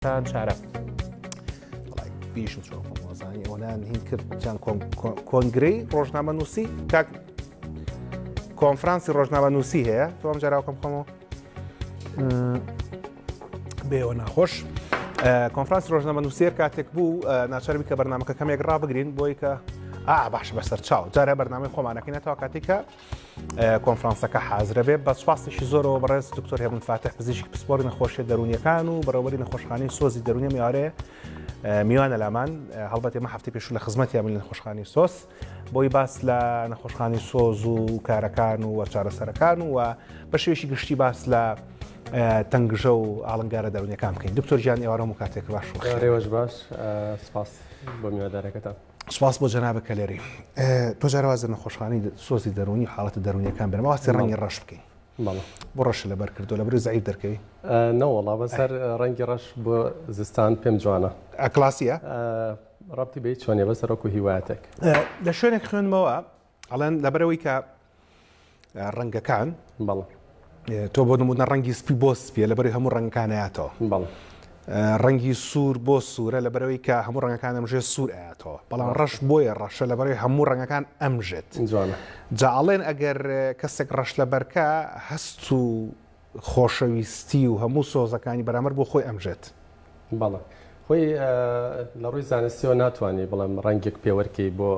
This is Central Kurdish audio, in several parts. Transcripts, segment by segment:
تان چارە. بیشم چۆن خۆم وەزانی ئەوەنان هین کرد چەند کۆنگرەی ڕۆژنامە نووسی کاک کۆنفرانسی ڕۆژنامە نووسی هەیە تۆ ئەم جاراوکەم خۆمەوە بێەوە ناخۆش کۆنفرانسی ڕۆژنامە نووسێر کاتێک بوو ناچاربی کە بەرنمەکە کەمێک ڕابگرین بۆی کە ئا باش بەسەر چاو جارە بەرنامەی خۆمانەکەینە تا کاتێک کە کۆنفرانسەکە حازرە بێ بە سوپاسێکی زۆرەوە بەڕێز دکتۆر هێمن فاتح پزیشکی پسپۆری نەخۆشیە دەروونیەکان و بەڕێوەبەری نەخۆشخانەی سۆزی دەروونی میوارێ میوانە لامان هەڵبەت ئێمە هەفتی پێشوو لە خزمەتیان لە نەخۆشخانەی سۆز بۆی باس لە نەخۆشخانەی سۆز و کارەکان و چارەسەرەکان و بە شێوەیەکی گشتی باس لە تەنگژە و ئاڵنگارە دەروونیەکان بکەین دکتۆر گیان ئێوارە و کاتێک باش ڕێوەش باش سپاس بۆ میوادارەکەتان. سپاس بۆ جەنابت کەلێری. تۆ جارە واز لە نەخۆشخانەی سۆزی دەروونی و حاڵەتە دەروونیەکان بێنە با باسی ڕەنگی ڕەش بکەین. بەڵێ. بۆ ڕەشت لەبەر کردووە لەبەرئەوەی زەعیف دەرکەوی؟ نەوەڵا بەس هەر ڕەنگی ڕەش بۆ زستان پێم جوانە. کلاسیە؟ ڕەبتی بە هیچ نیە بەس هەر وەکو هیوایەتێک. لە شوێنێک خوێندمەوە ئەڵێن لەبەرئەوەی کە ڕەنگەکان بەڵێ تۆ بۆ نمونە ڕەنگی سپی بۆ سپیە لەبەری هەموو ڕەنگەکانیاتەوە بەڵێ ڕەنگی سوور بۆ سوورە لەبەرەوەی کە هەموو ڕەنگەکان ئەمژێ سوور ئاەتەوە بەڵام ڕەش بۆیە ڕەشە لەبەرەوەی هەموو ڕەنگەکان ئەمژێت جوانە جا ئەڵێن ئەگەر کەسێک ڕەش لەبەرکە هەست و خۆشەویستی و هەموو سۆزەکانی بەرامبەر بۆ خۆی ئەمژێت. بەڵێ خۆی لە ڕووی زانستیەوە ناتوانانی بڵێم ڕەنگێک پێوەرکەی بۆ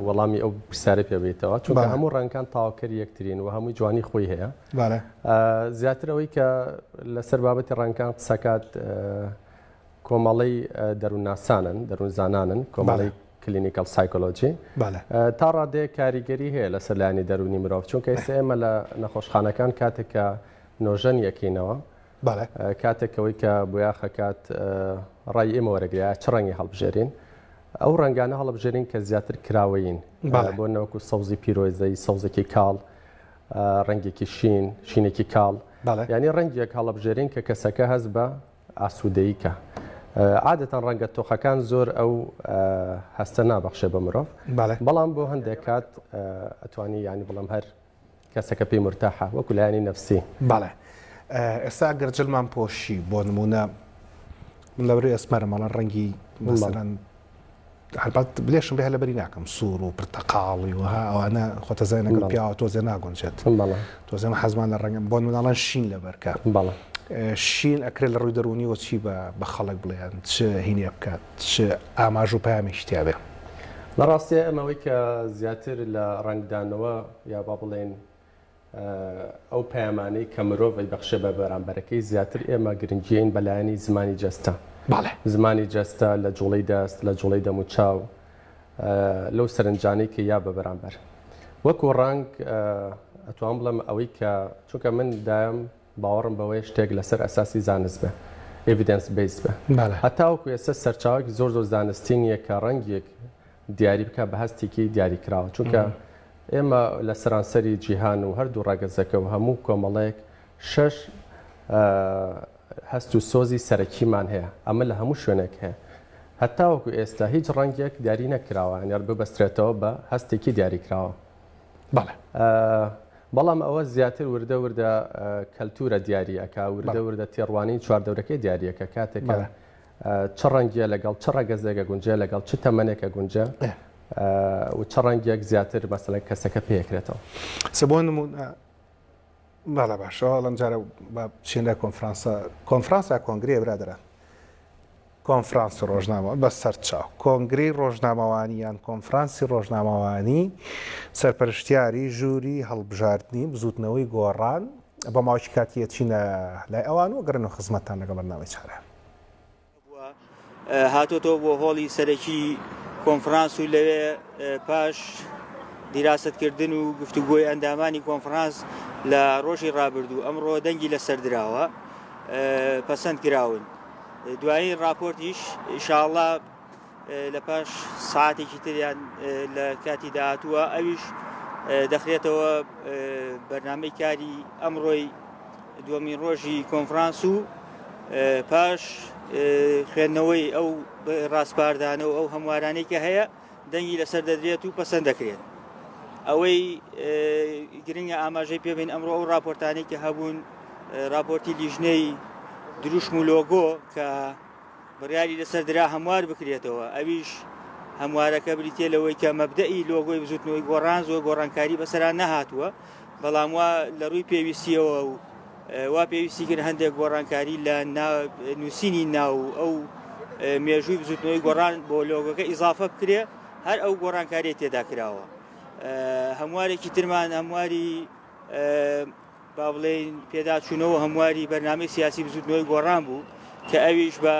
وەڵامی ئەو پرسیارە پێ بیتەوە چونکە هەموو ڕەنگەکان تەواوکەری یەکترین و هەمووی جوانی خۆی هەیە زیاتر ئەوەی کە لەسەر بابەتی ڕەنگەکان قسەکات کۆمەڵەی دەروونناسانن، دەروونزانانن، کۆمەڵەی clinical psychology تا ڕادەیەک کاریگەری هەیە لەسەر لایەنی دەروونی مرۆڤ، چونکە ئێستا ئێمە لە نەخۆشخانەکان کاتێک کە نۆژەن یەکەینەوە کاتێک ئەوەی کە بۆیاخەکات ڕای ئێمە وەرەگرێ چ ڕەنگی هەڵبژێرین ئەو ڕەنگانە هەڵبژێرین کە زیاتر کراوەیین بۆ نەوەکو سەوزی پیرۆزەی سەوزێکی کاڵ ڕەنگێکی شین شینێکی کاڵ یعنی ڕەنگێک هەڵبژێرین کە کەسەکە هەست بە ئاسوودەیی کە عادەتەن ڕەنگە تۆخەکان زۆر ئەو هەستە نابەخشێ بە مرۆڤ بەڵام بۆ هەندێک کات ئەتوانی ینی بڵم هەر کەسەکە پێی مرتاحە وەکو لایەنی نەفسی. بەڵێ ئێستا گەر جلمان پۆشی بۆ نمونە من لەبەرەی ئەسمەرم ئەڵێن ڕەنگی مەسەلەن هەربات لێشم بێ لەبەری ناکەم سوور و پرتەقاڵی و ها ئەوانە خۆتەزای لەگەڵ پیاوە تۆزێ ناگونجێت تۆزێ من حەزمان لە ڕەنگم بۆ مناڵان شین لەبەرکە شین ئەکرێت لە ڕووی دەروونیەوە چی بە بە خەڵک بڵێن چ هینێ بکات چ ئاماژ و پامێکی تیاابێ لە ڕاستیە ئەمەوەی کە زیاتر لە ڕەنگدانەوە یا با بڵێن ئەو پەیامانەی کە مرۆڤ ئەیبەخشێ بە بەرامبەرەکەی زیاتر ئێمە گرنگیین بە لایەنی زمانی جەستە. بەڵێ. زمانی جەستە لە جوڵەی دەست، لە جوڵەی دەموچاو، لەو سەرنجانەی کە یا بە بەرامبەر. وەکو ڕەنگ ئەتوانم بڵێم ئەوەی کە چونکە من دایم باوەڕم بەوەیە شتێک لەسەر ئەساسی زانست بێ، evidence based بێ. بەڵێ. هەتاوەکو ئێستا سەرچاوەیەکی زۆر زۆر زانستی نییە کە ڕەنگێک دیاری بکا بە هەستێکی دیاریکراوە چونکە ئێمە لە سەرانسەری جیهان و هەردوو ڕەگەزەکە و هەموو کۆمەڵەیەک شەش هەست و سۆزی سەرەکیمان هەیە ئەمە لە هەموو شوێنێک هەیە هەتاوەکو ئێستا هیچ ڕەنگێک دیاری نەکراوە یان ببەسترێتەوە بە هەستێکی دیاریکراوە بەڵێ بەڵام ئەوە زیاتر وردە وردە کەلتورە دیاری ئەکا وردە وردە تێڕوانین چواردەورەکەی دیاریەکە کاتێکە چ ڕەنگێ لەگەڵ چ ڕەگەزێک ئەگونجێ لەگەڵ چ تەمەنێک ئەگونجێ و چ ڕەنگێک زیاتر مەسەلەن کەسەکە پێکرێتەوە. سە بۆ نموونە بەڵێ باشە ئەم جارە با بچین لە کۆنفرانسە کۆنفرانسە کۆنگرەیە برادەران کۆنفرانسی ڕۆژنامە بە سەرچاو کۆنگرەی ڕۆژنامەوانی یان کۆنفرانسی ڕۆژنامەوانی سەرپەرشتیاری ژووری هەڵبژاردنی بزوتنەوەی گۆڕان بە ماوەیەکی کاتی ئەچینە لای ئەوان و گەڕێنەوە خزمەتتان لەگەڵ بەرنامەی چارە. هاتۆتەوە بۆ هۆڵی سەرەکی کۆنفرانس و لەوێ پاش دیراستکردن و گفتوگۆی ئەندامانی کۆنفرانس لە ڕۆژی ڕابردوو ئەمڕۆ دەنگی لەسەر دراوە پەسەند کراون دوایی راپۆرتیش ئیشاڵا لە پاش ساعتێکی تریان لە کاتی داهاتووە ئەویش دەخرێتەوە بەرنامەی کاری ئەمڕۆی دووەمین ڕۆژی کۆنفرانس و پاش خوێندنەوەی ئەو ڕاسپاردانە و ئەو هەموارانەی کە هەیە دەنگی لەسەر دەدرێت و پەسەند دەکرێت. ئەوەی گرنگە ئاماژەی پێبین ئەمڕۆ ئەو راپۆرتانەی کە هەبوون راپۆرتی لیژنەی دروشم و لۆگۆ کە بڕیاری لەسەر درا هەموار بکرێتەوە، ئەویش هەموارەکە بریتیە لەوەی کە مەبدەئی لۆگۆی بزوتنەوەی گۆڕان زۆر گۆڕانکاری بەسەرا نەهاتووە، بەڵام وا لە ڕووی پێویستیەوە و وا پێویستی کرد هەندێک گۆڕانکاری لە نووسینی ناو و ئەو مێژووی بزوتنەوەی گۆڕان بۆ لۆگۆکە ئیزافە بکرێ، هەر ئەو گۆڕانکاریە تێدا کراوە. هەموارێکی ترمان هەمواری با بڵێین پێداچوونەوە هەمواری بەرنامەی سیاسی بزوتنەوەی گۆڕان بوو کە ئەویش بە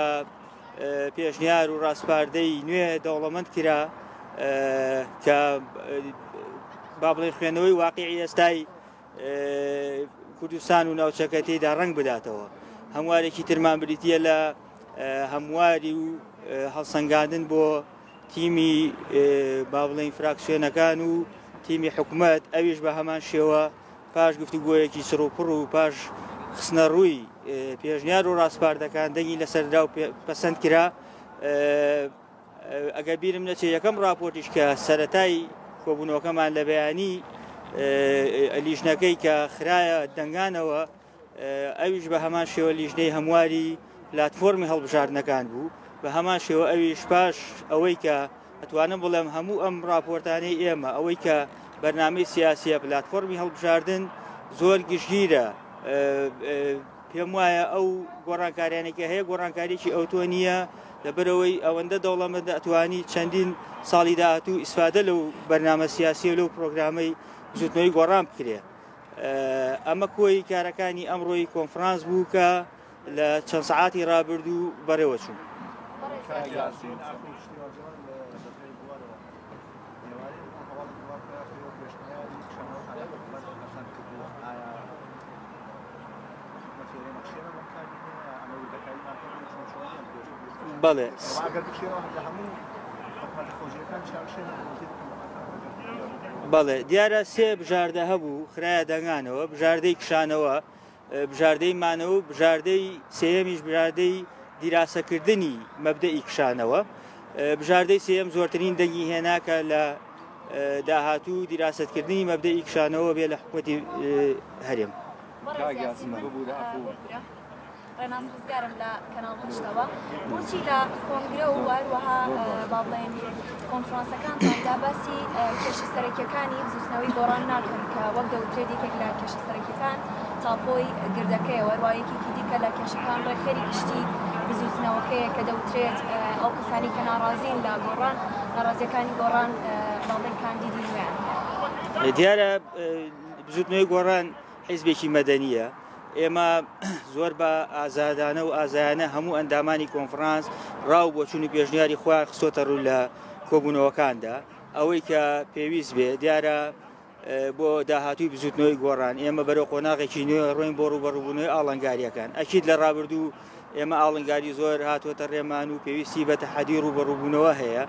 پێشنیار و ڕاسپاردەی نوێ دەوڵەمەند کرا کە با بڵێن خوێندنەوەی واقعی ئێستای کوردستان و ناوچەکە تێیدا ڕەنگ بداتەوە. هەموارێکی ترمان بریتە لە هەمواری و هەڵسەنگاندن بۆ تیمی با بڵێین فراکسیۆنەکان و تیمی حکومەت ئەویش بە هەمان شێوە پاش گفتوگۆیەکی چڕوپڕ و پاش خستنەڕووی پێشنیار و ڕاسپاردەکان دەنگی لەسەر درا و پەسەند کرا. ئەگەر بیرم نەچێت یەکەم ڕاپۆرتیش کە سەرەتای کۆبوونەوەکەمان لە بەیانی لیژنەکەی کە خرایە دەنگانەوە ئەویش بە هەمان شێوە لیژنەی هەمواری پلاتفۆرمی هەڵبژاردنەکان بوو، بە هەمان شێوە ئەویش پاش ئەوەی کە ئەتوانم بڵێم هەموو ئەم ڕاپۆرتانەی ئێمە ئەوەی کە بەرنامەی سیاسیە پلاتفۆرمی هەڵبژاردن زۆر گشتگیرە پێم وایە ئەو گۆڕانکاریانێک کە هەیە گۆڕانکاریی ئەوتۆ نییە لەبەرەوەی ئەوەندە دەوڵەمەندە ئەتوانی چەندین ساڵی داهاتوو ئیسفادە لەو بەرنامە سیاسیە و لەو پرۆگرامەی بزوتنەوەی گۆڕان بکرێ. ئەمە کۆی کارەکانی ئەمڕۆی کۆنفرانس بوو کە لە چەند سەعاتی ڕابردوو بەڕێوە چوو. بەڵێ. بەڵێ دیارە سێ بژاردە هەبوو خرایە دەنگانەوە، بژاردەی کشانەوە، بژاردەی مانەوە و بژاردەی سێیەمیش بژاردەی دیراسەکردنی مەبدەئی کشانەوە. بژاردەی سێیەم زۆرترین دەنگی هێنا کە لە داهاتوو دیراسەتکردنی مەبدەئی کشانەوە بێ لە حکوومەتی هەرێم. ڕێناس ڕزگارم لە کەناڵ هەشتەوە. بۆچی لە کۆنگرە و هەروەها با بڵێین کۆنفرانسەکانتاندا باسی کێشە سەرەکیەکانی بزوتنەوەی گۆڕان ناکەن کە وەک دەوترێت یەکێک لە کێشە سەرەکیەکان تاپۆی گردەکەیە وەروە یەکێکی دیکە لە کێشەکان ڕێکخەری گشتی بزوتنەوەکەیە کە دەوترێت ئەو کەسانی کە ناڕازین لە گۆڕان ناڕازیەکانی گۆڕان با بڵێین کاندیدی نوێیان هەیە. دیارە بزوتنەوەی گۆڕان حیزبێکی مەدەنییە، ئێمە زۆر بە ئازادانە و ئازایانە هەموو ئەندامانی کۆنفرانس ڕا و بۆچوون و پێشنیاری خۆیان خستۆتە ڕوو لە کۆبوونەوەکاندا ئەوەی کە پێویست بێ دیارە بۆ داهاتووی بزوتنەوەی گۆڕان ئێمە بەرەو قۆناغێکی نوێ ڕۆین بۆ ڕووبەڕووبوونەوەی ئاڵنگاریەکان ئەکید لە ڕابردوو ئێمە ئاڵنگاری زۆر هاتووەتە ڕێمان و پێویستی بە تەحەدی ڕووبەڕووبوونەوە هەیە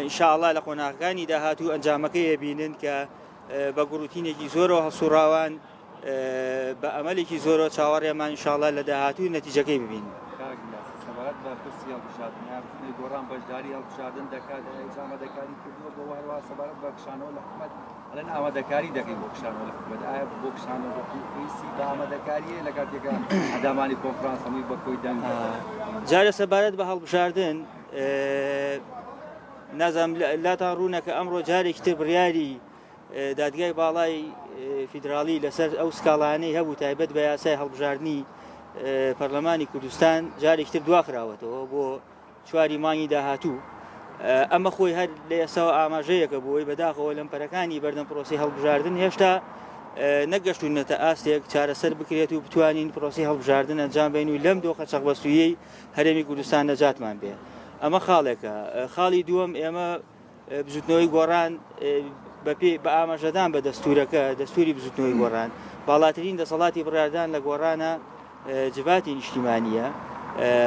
ئینشاءاللە لە قۆناغەکانی داهاتوو ئەنجامەکەی ئەبینن کە بە گوڕوتینێکی زۆرەوە هەڵسوڕاوان بە ئەمەلێکی زۆرەوە چاوەڕێمان ئینشاڵڵا لە داهاتوو نەتیجەکەی ببینین. کاک یاسر سەبارەت بە پرسی هەڵبژاردن ئایا بزوتنەوەی گۆڕان بەشداری هەڵبژاردن دەکات ئایا هیچ ئامادەکاری کردووە بۆ هەروەها سەبارەت بە کشانەوە لە حکومەت ئەڵێن ئامادەکاری دەکەین بۆ کشانەوە لە حکومەت ئایا بۆ کشانەوە لە حکومەت پێویستی بە ئامادەکارییە لە کاتێکا ئەندامانی کۆنفرانس هەمووی بە کۆی دەنگ جارێ سەبارەت بە هەڵبژاردن نازانم لاتان ڕوونە کە ئەمڕۆ جارێکی تر بڕیاری دادگای باڵای فیدراڵی لەسەر ئەو سکاڵانەی هەبوو تایبەت بە یاسای هەڵبژاردنی پەرلەمانی کوردستان جارێکی تر دواخراوەتەوە بۆ چواری مانگی داهاتوو. ئەمە خۆی هەر لە ئێستاوە ئاماژەیەکە بۆی بەداخەوە لەمپەرەکانی بەردەم پرۆسی هەڵبژاردن هێشتا نەگەشتونەتە ئاستێک چارەسەر بکرێت و بتوانین پرۆسی هەڵبژاردن ئەنجام بین و لەم دۆخە چەقبەستوویەی هەرێمی کوردستان نەجاتمان بێ ئەمە خاڵێکە خاڵی دووەم ئێمە بزوتنەوەی گۆڕان بەپێ بە ئاماژەدان بە دەستورەکە دەستوری بزوتنەوەی گۆڕان باڵاترین دەسەڵاتی بڕاردان لە گۆڕانە جڤاتی نیشتیمانیە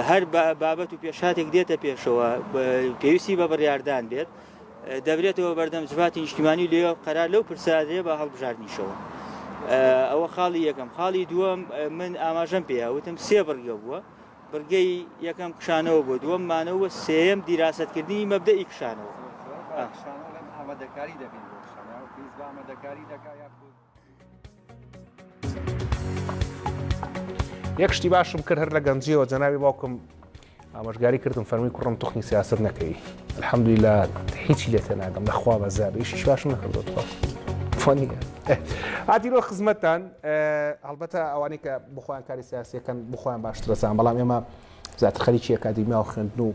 هەر بابەت و پێشهاتێک دێتە پێشەوە پێویستی بە بڕیاردان بێت دەبرێتەوە بەردەم جڤاتی نیشتیمانی لێ قەرار لەو پرسادرێ بە هەڵبژاردنیشەوە ئەوە خاڵی یەکەم خاڵی دووەم من ئاماژەم پێ وتم سێ بڕگە بووە بڕگەی یەکەم کشانەوە بووە، دووەم مانەوە، سێیەم دیراسەتکردنی مەبدەئی کشانەوە. ئامادەکاری دەکەین بۆ کشانەوە، پێویست بە ئامادەکاری دەکات یاخود؟ یەک شتی باشم کرد هەر لە گەنجیەوە جەنابی باوکم ئامۆژگاری کردم فەرمی کوڕم توخنی سیاست نەکەی الحمدلله هیچی لێ تێناگەم لەخوا بەزابێ ئیشیش باشم نەکردووە تخوا فۆنیە هاتینەوە خزمەتتان هەڵبەتە ئەوانەی کە بخۆیان کاری سیاسیەکەن بخۆیان باشترەسان بەڵام ئێمە زیاتر خەریکی ئەکادیمیا و خوێندن و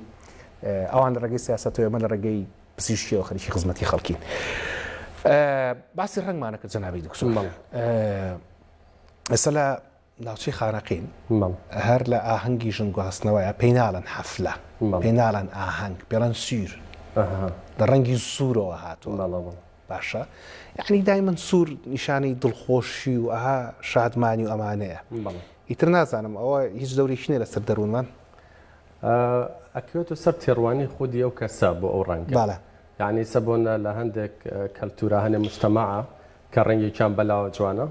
ئەوان لە ڕێگەی سیاسەتەوە ئێمە لە ڕێگەی پزیشکیەوە خەریکی خزمەتی خەڵکین باسی ڕەنگمانە کرد جەنابی دکتۆر ئێستا لە ناوچەی خانەقین هەر لە ئاهەنگی ژن گواستنەوەیە پێی ناڵێن حەفلە پێی ناڵێن ئاهەنگ پێڵەن سوور لە ڕەنگی سوورەوە هاتووە باشە یعنی دایمەن سوور نیشانەی دڵخۆشی و ئەها شادمانی و ئەمانەیە ئیتر نازانم ئەوە هیچ دەورێکی نیە لەسەر دەروونمان ئەکەوێتە سەر تێڕوانی خودی ئەو کەسە بۆ ئەو ڕەنگە یعنی سەبۆنە لە هەندێک کەلتورا هەنێ مجتەماعە کە ڕەنگێکیان بەلاوە جوانە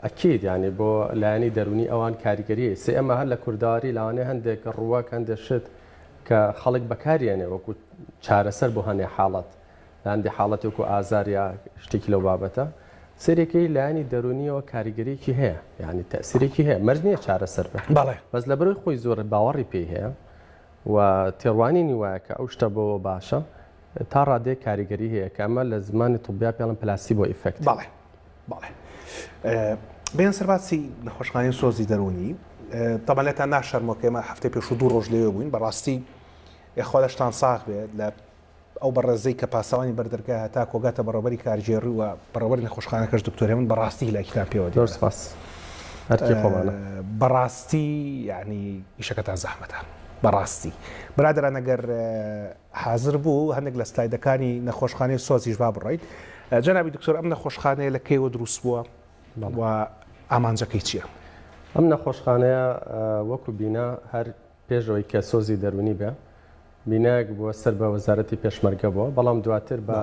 ئەکید یانی بۆ لایەنی دەروونی ئەوان کاریگەریی سێ ئێمە هەر لە کوردەواری لەوانەیە هەندێک ڕووەک هەندێک شت کە خەڵک بەکاریێنێ وەکو چارەسەر بۆ هەنێ حاڵەت لە هەندێ حاڵەت وەکو ئازار یا شتێکی لەو بابەتە سەیرێکی لایەنی دەروونیەوە کاریگەریی هەیە یعنی تەسیرێکی هەیە مەرج نییە چارەسەر بێ بەڵێ بەس لەبەرەوەی خۆی زۆر باوەڕی پێی هەیە و تێڕوانینی وایە کە ئەو شتە بۆ باشە تا ڕادەیەک کاریگەری هەیە کە ئەمە لە زمانی طبیا پێڵن placebo effect. بەڵێ بەڵێ بێن سەر باسی نەخۆشخانەی سۆزی دەروونی تەبعەن لێتان ناشەرمەوە کە ئێمە هەفتەی پێشوو دوو ڕۆژ لەوێ بووین بەڕاستی یاخوا لەشتان ساغ بێت لە ئەو بەڕێزەی کە پاسەوانی بەردەرگا هەتا کۆگاتە بەڕێوەبەری کارگێڕی و بەڕێوەبەری نەخۆشخانەکەش دکتۆر هێمن بەڕاستی هیلاکیتان پێوە زۆر سپاس ئەرکی خۆمانە بەڕاستی یعنی ئیشەکەتان زەحمەتە بەڕاستی برادەران ئەگەر حازر بوو هەندێک لە سلایدەکانی نەخۆشخانەی سۆزیش با بڕۆین. جەنابی دکتۆر ئەم نەخۆشخانەیە لە کەیەوە دروست بووە و ئامانجەکەی چییە؟ ئەم نەخۆشخانەیە وەکو بینا هەر پێش ئەوەی کە سۆزی دەروونی بێ بینایەک بووە سەر بە وەزارەتی پێشمەرگە بووە بەڵام دواتر بە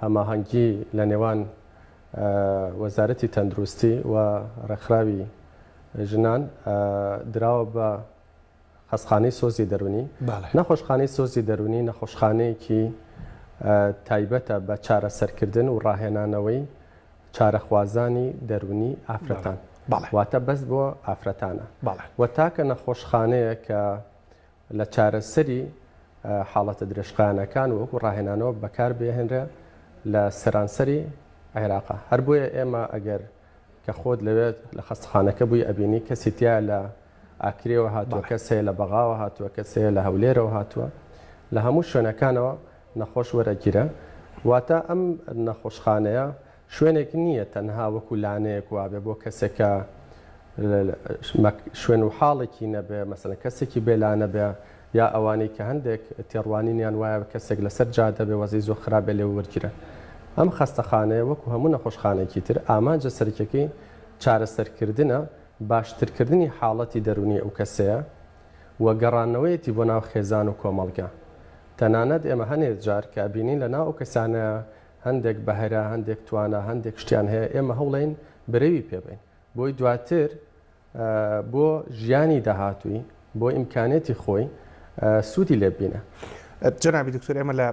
هەماهەنگی لە نێوان وەزارەتی تەندروستی و ڕێکخراوی ژنان دراوە بە خەستخانەی سۆزی دەروونی، نەخۆشخانەی سۆزی دەروونی نەخۆشخانەیەکی تایبەتە بە چارەسەرکردن و ڕاهێنانەوەی چارەخوازانی دەروونی ئافرەتان، واتە بەس بۆ ئافرەتانە و تاکە نەخۆشخانەیە کە لە چارەسەری حاڵەتە درێژخایەنەکان و وەکو ڕاهێنانەوە بەکاربهێنرێ لە سەرانسەری عێراقا. هەر بۆیە ئێمە ئەگەر کە خۆت لەوێ لە خەستەخانەکە بووی ئەبینی کەسی تیایە لە ئاکرێوە هاتووە، کەس هەیە لە بەغاوە هاتووە، کەس هەیە لە هەولێرەوە هاتووە، لە هەموو شوێنەکانەوە نەخۆش وەرەگیرە. واتە ئەم نەخۆشخانەیە شوێنێک نییە تەنها وەکو لانەیەک وابێ بۆ کەسێک کە شوێن و حاڵێکی نەبێ، مەسەلەن کەسێکی بێ لانە بێ یا ئەوانەی کە هەندێک تێڕوانینیان وایە کەسێک لەسەر جادە بێ وەزعی زۆر خراپ بێ لێ وەرگیرن. ئەم خەستەخانەیە وەکو هەموو نەخۆشخانەیەکی تر ئامانجە سەرەکیەکەی چارەسەرکردنە، باشترکردنی حاڵەتی دەروونی ئەو کەسەیە و گەڕانەوەیەتی بۆ ناو خێزان و کۆمەڵگە. تەنانەت ئێمە هەنێ جار کە ئەبینین لە ناو ئەو کەسانەیا هەندێک بەهرە، هەندێک توانا، هەندێک شتیان هەیە ئێمە هەوڵەین برەوی پێ بەین بۆی دواتر بۆ ژیانی داهاتووی، بۆ ئیمکانیەتی خۆی سوودی لێ ببینە. جەنابی دکتۆر ئێمە لە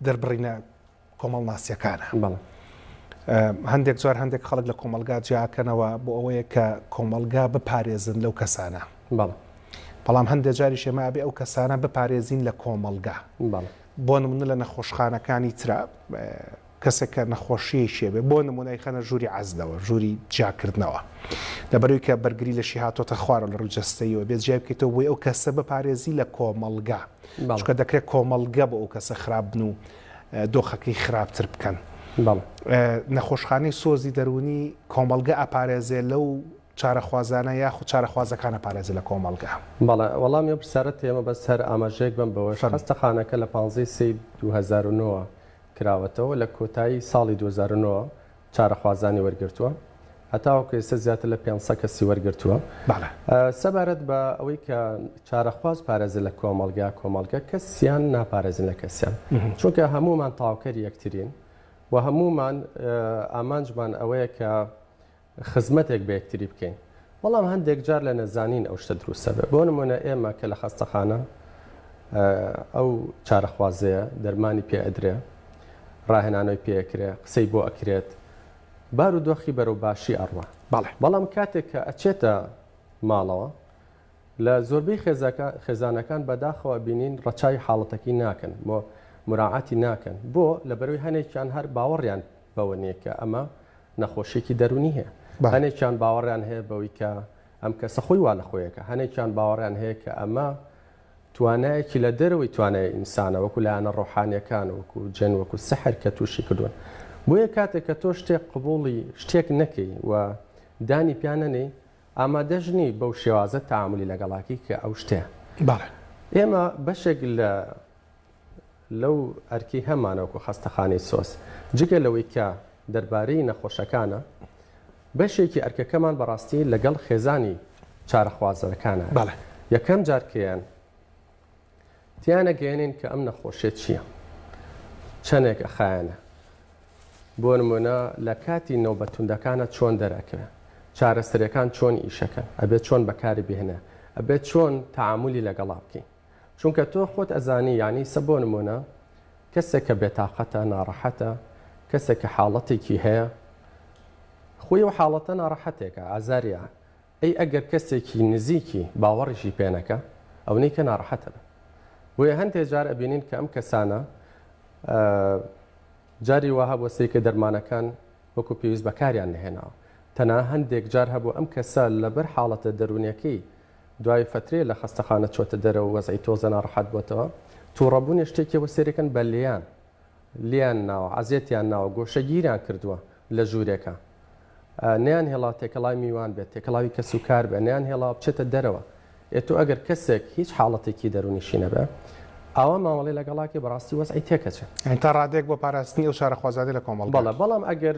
دەربڕینە کۆمەڵناسیەکانە هەندێک جار هەندێک خەڵک لە کۆمەلگا جیاکەنەوە بۆ ئەوەیە کە کۆمەلگا بپارێزن لەو کەسانە بەڵام هەندێک جاریش ئێمە ئەبێ ئەو کەسانە بپارێزین لە کۆمەلگا بۆ نمونە لە نەخۆشخانەکانی ترا کەسێک کە نەخۆشیەکی هەبێ بۆ نمونە ئەیخەنە ژووری عەزلەوە ژووری جیاکردنەوە لەبەرەوەی کە بەرگری لەشی هاتۆتە خوارەوە لە ڕووی جەستەیەوە بێت جیای بکەیتەوە بۆی ئەو کەسە بپارێزی لە کۆمەڵگا چونکە دەکرێت کۆمەڵگە بۆ ئەو کەسە خراپ بن و دۆخەکەی خراپتر بکەن نەخۆشخانەی سۆزی دەروونی کۆمەڵگە ئەپارێزێ لەو چارەخوازانە یاخود چارەخوازەکان ئەپارێزێ لە کۆمەڵگە. بەڵێ وەڵامی ئەو پرسیارەت ئێمە بەس هەر ئاماژەیەک بەم بەوەش خەستەخانەکە لە پانزەی سێی 2009 کراوەتەوە، لە کۆتایی ساڵی 2009 چارەخوازانی وەرگرتووە، هەتاوەکو ئێستا زیاتر لە 500 کەسی وەرگرتووە. سەبارەت بە ئەوەی کە چارەخواز پارێزە لە کۆمەڵگا، کۆمەڵگە کەسیان ناپارێزن لە کەسیان، چونکە هەموومان تەواوکەری یەکترین و هەموومان ئامانجمان ئەوەیە کە خزمەتێک بە یەکتری بکەین، بەڵام هەندێک جار لە نەزانین ئەو شتە دروست ئەبێ. بۆ نموونە ئێمە کە لە خەستەخانە ئەو چارەخوازەیە دەرمانی پێ ئەدرێ، ڕاهێنانەوەی پێ ئەکرێ، قسەی بۆ ئەکرێت، بار و دۆخی بەرەو باشی ئەڕوا. بەڵێ. بەڵام کاتێک کە ئەچێتە ماڵەوە لە زۆربەی خێزانەکان بەداخەوە ئەبینین ڕەچاوی حاڵەتەکەی ناکەن موراعاتی ناکەن بۆ؟ لەبەرەوەی هەنێکیان هەر باوەڕیان بەوە نییە کە ئەمە نەخۆشیێکی دەرونی هەیە هەنێکیان باوەڕیان هەیە بەوەی کە ئەم کەسە خۆی وا لە خۆیەکە هەنێکیان باوەڕیان هەیە کە ئەمە توانایەکی لە دەرەوەی توانای ئینسانە وەکو لایەنە ڕۆحانیەکان وەکو جن وەکو سحر کە تووشی کردوون بۆیە کاتێک کە تۆ شتێک قبوڵی شتێک نەکەی و دانی پیانەنێی ئامادەش نی بەو شێوازە تەعامولی لەگەڵاکەی کە ئەو شتەیە. بەڵێ. ئێمە بەشێک لە لەو ئەرکەی هەمانە وەکو خەستەخانەی سۆز جگە لەوەی کە دەربارەی نەخۆشەکانە بەشێکی ئەرکەکەمان بەڕاستی لەگەڵ خێزانی چارەخوازەکانە. بەڵێ. یەکەم جار کێیان تیانەگەیەنین کە ئەم نەخۆشیە چییە؟ چەنێک ئەخایەنە؟ بۆ نمونە لە کاتی نەوبە توندەکانە چۆن دەرئەکەوێ؟ چارەسەریەکان چۆن ئیشەکەن؟ ئەبێت چۆن بەکاری بهێنێ؟ ئەبێت چۆن تەعامولی لەگەڵا بکەی؟ چونکە تۆ خۆت ئەزانی یانی سە بۆ نمونە کەسێک کە بێتاقەتە، ناڕەحەتە، کەسێک کە حاڵەتێکی هەیە خۆی ئەو حاڵەتە ناڕەحەتێکە، ئازاریە، ئەی ئەگەر کەسێکی نزیکی باوەڕیشی پێ نەکا ئەونەی کە ناڕەحەت ئەبن. بۆیە هەندێ جار ئەبینین کە ئەم کەسانە جاری وا هەبووە سەیرکە دەرمانەکان وەکو پێویست بەکاریان نەهێناوە. تەنها هەندێک جار هەبوو ئەم کەسە لەبەر حاڵەتە دەروونیەکەی دوای فەترەیە لە خەستەخانە چۆتە دەرەوە وەزعی تۆزە ناڕەحەت بۆتەوە توڕەبوونی شتێکی بۆ سەیرەکەن بە لێیان لێیان ناوە عەزێتیان ناوە گۆشەگیریان کردووە لە ژوورێکا نەیان هێڵاوە تێکەڵاوی میوان بێت، تێکەڵاوی کەسوکار بێت، نەیان هێڵاوە بچێتە دەرەوە. ئێ تۆ ئەگەر کەسێک هیچ حاڵەتێکی دەروونیشی نەبێ، ئاوا مامەڵەی لەگەڵاکەی بەڕاستی وەزعی تێکەچێ. یانی تا ڕادەیەک بۆ پاراستنی ئەو چارەخوازانەی لە کۆمەڵگا. بەڵێ، بەڵام ئەگەر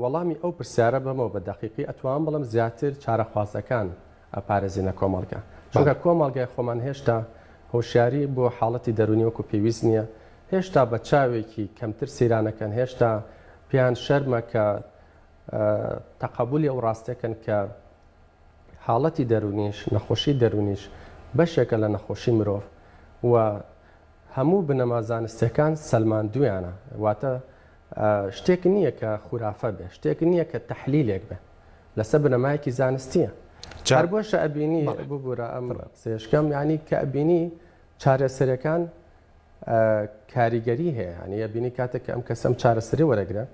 وەڵامی ئەو پرسیارە بەمەوە بە دەقیقی ئەتوانم بڵێم زیاتر چارەخوازەکان ئەپارێزین لە کۆمەڵگا. چونکە کۆمەڵگای خۆمان هێشتا هۆشیاری بۆ حاڵەتی دەروونی وەکو پێویست نییە، هێشتا بە چاوێکی کەمتر سەیرانەکەن، هێشتا پێیان شەرمە کە تەقەبولی ئەو ڕاستیەکەن کە حاڵەتی دەروونیش، نەخۆشی دەروونیش بەشێکە لە نەخۆشی مرۆڤ و هەموو بنەما زانستیەکان سەلماندویانە، واتە شتێک نییە کە خورافە بێ، شتێک نییە کە تەحلیلێک بێ، لەسەر بنەمایەکی زانستیە. هەر بۆشە ئەبینی، ببورە ئەم قسەیەشکەم، یانی کە ئەبینی چارەسەرەکان کاریگەری هەیە، یانی ئەبینی کاتێک کە ئەم کەسە ئەم چارەسەری وەرەگرە،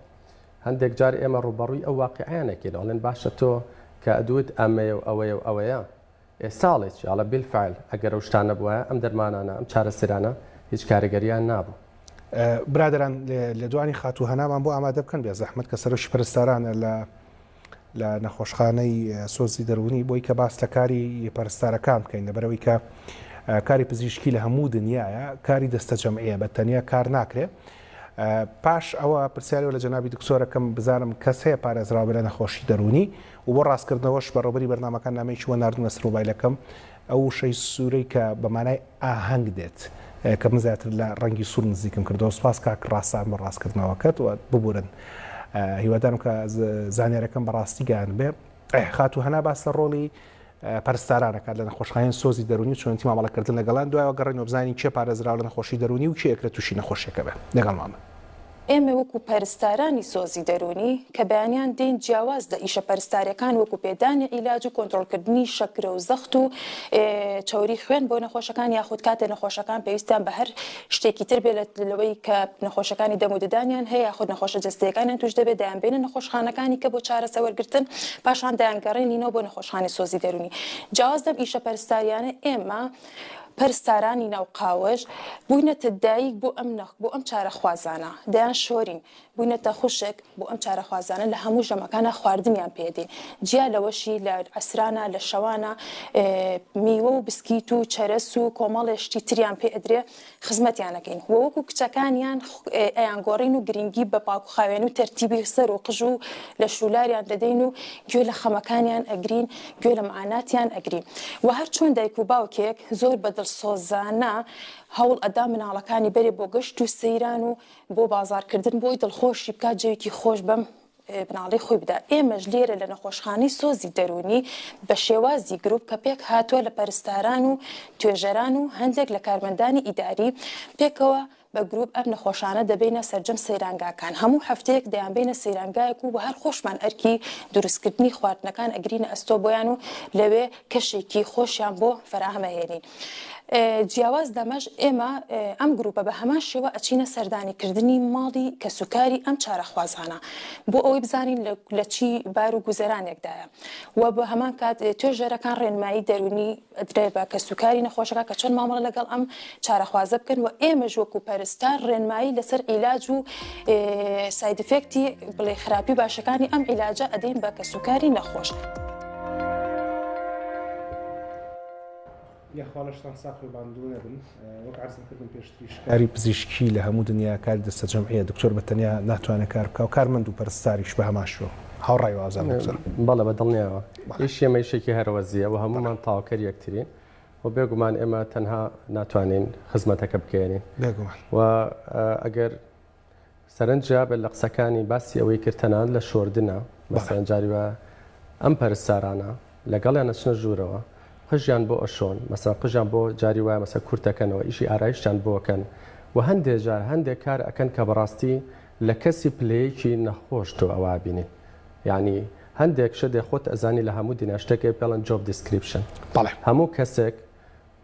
هەندێک جار ئێمە ڕووبەڕووی ئەو واقیعیان ئەکەین، ئەڵێن باشە تۆ کە ئەدوت ئەمەیە و ئەوەیە و ئەوەیە، ئێستا ئەڵێ چی؟ ئەڵێ بیلفعل ئەگەر ئەو شتانە بوایە ئەم دەرمانانە ئەم چارەسەرانە هیچ کاریگەریان نابوو. برادەران لێدوانی خاتوو هەنامان بۆ ئامادە بکەن بێ زەحمەت کە سەرۆکی پەرستارانە لە لە نەخۆشخانەی سۆزی دەروونی بۆی کە باس لە کاری پەرستارەکان بکەین لەبەرەوەی کە کاری پزیشکی لە هەموو دنیاە کاری دەستە جەمعیە بە تەنیا کار ناکرێ پاش ئەوە پرسیارەوە لە جەنابی دکتۆرەکەم بزانم کەس هەیە پارێزراو بێ لە نەخۆشی دەروونی و بۆ ڕاستکردنەوەش بەڕێوبەری بەرنامەکان نامەیەکی بۆ ناردوومە سەر مۆبایلەکەم ئەو وشەی سوورەی کە بە مانای ئاهەنگ دێت کە من زیاتر لە ڕەنگی سوور نزیکم کردەوە سوپاس کاک ڕاسان بۆ ڕاستکردنەوەکەت و ببورن هیوادارم کە زانیارەکەم بەڕاستی گەیاندبێ خاتوو هەنا باس لە ڕۆڵی پەرستاران ئەکات لە نەخۆشخانەی سۆزی دەروونی و چۆنێتی مامەڵەکردن لەگەڵیان، دوایەوە گەڕێینەوە بزانین کێ پارێزراوە لە نەخۆشی دەروونی و کێ ئەکرێت تووشی نەخۆشیەکە بێت. لەگەڵمان بن. ئێمە وەکو پەرستارانی سۆزی دەروونی کە بەیانیان دێین جیاواز لە ئیشە پەرستاریەکان وەکو پێدانی عیلاج و کۆنترۆڵکردنی شەکرە و زەخت و چەوری خوێن بۆ نەخۆشەکان یاخود کاتێ نەخۆشەکان پێویستیان بە هەر شتێکی تر بێ لەوەی کە نەخۆشەکانی دەم و ددانیان هەیە یاخود نەخۆشە جەستەیەکانیان توش دەبێت دەیانبەینە نەخۆشخانەکانی کە بۆ چارەسە وەرگرتن پاشان دەیانگەڕێنینەوە بۆ نەخۆشخانەی سۆزی دەروونی جیاواز لەم ئیشە پەرستاریانە ئێمە پەرستارانی ناو قاوش بووینەتە دایک بۆ ئەم نەخ بۆ ئەم چارەخوازانە دەیان شۆرین بووینەتە خوشک بۆ ئەم چارەخوازانە لە هەموو ژەمەکانا خواردنیان پێدەین جیا لەوەشی لە عەسرانا لە شەوانا میوە و بسکیت و چەرەس و کۆمەڵێ شتی تریان پێ ئەدرێ خزمەتیان ئەکەین و وەکو کچەکانیان ئەیانگۆڕین و گرنگی بە پاک و خاوێن و تەرتیبی سەر و قژ و لەش و لاریان دەدەین و گوێ لە خەمەکانیان ئەگرین گوێ لە معاناتیان ئەگرین و هەر چۆن دایک و باوکێک زۆر بە دڵسۆزانە هەوڵ ئەدا مناڵەکانی بەرێ بۆ گەشت و سەیران و بۆ بازاڕکردن بۆی دڵخۆشی بکات جەوێکی خۆش بەم مناڵەی خۆی بدا ئێمەش لێرە لە نەخۆشخانەی سۆزی دەروونی بە شێوازی گروپ کە پێک هاتووە لە پەرستاران و توێژەران و هەندێک لە کارمەندانی ئیداری پێکەوە. بە گروپ ئەم نەخۆشانە دەبەینە سەرجەم سەیرانگاکان هەموو هەفتەیەک دەیانبەینە سەیرانگایەک و هەر خۆشمان ئەرکی دروستکردنی خواردنەکان ئەگرینە ئەستۆ بۆیان و لەوێ کەشێکی خۆشیان بۆ فەراهەم ئەهێنین. جیاواز لەمەش ئێمە ئەم گروپە بە هەمان شێوە ئەچینە سەردانی کردنی ماڵی کەسوکاری ئەم چارەخوازانە بۆ ئەوەی بزانین لە چی بار و گوزەرانێکدایە و بە هەمان کات توێژەرەکان ڕێنمایی دەروونی ئەدرێ بە کەسوکاری نەخۆشەکە کە چۆن مامەڵە لەگەڵ ئەم چارەخوازە بکەن و ئێمەش وەکو پەرستار ڕێنمایی لەسەر عیلاج و side effect ی بڵێ خراپی و باشەکانی ئەم عیلاجە ئەدەین بە کەسوکاری نەخۆش. یاخوا لەشتان ساخ و ماندوو نەبن وەک عەرزم کردن پێشتریش کاری پزیشکی لە هەموو دنیا کاری دەستەجەمعیە دکتۆر بە تەنیا ناتوانێت کار بکا و کارمەند و پەرستاریش بە هەمان شێوە هاوڕای وازانم دکتۆر. بەڵێ بە دڵنیایەوە ئیشی ئێمە ئیشێکی هەرەوەزییە و هەموومان تەواوکەری یەکترین و بێگومان ئێمە تەنها ناتوانین خزمەتەکە بگەیەنین بێگومان و ئەگەر سەرنج جیابێت لە قسەکانی باسی ئەوەی کرد تەنانەت لە شۆردنە مەسەلەن جاری وایە ئەم پەرستارانە لەگەڵیان ئەچنە ژوورەوە قژیان بۆ ئەشۆن مەسەلەن قژیان بۆ جاری وایە مەسەلەن کورت ئەکەنەوە ئیشی ئارایشتیان بۆ ئەکەن و هەندێ جار هەندێک کار ئەکەن کە بەڕاستی لە کەسی پلەیەکی نەخۆش تۆ ئەوە ئەبینی یعنی هەندێک شت خۆت ئەزانی لە هەموو دنیا شتێک هەیە پێڵێن job description بەڵێ. هەموو کەسێک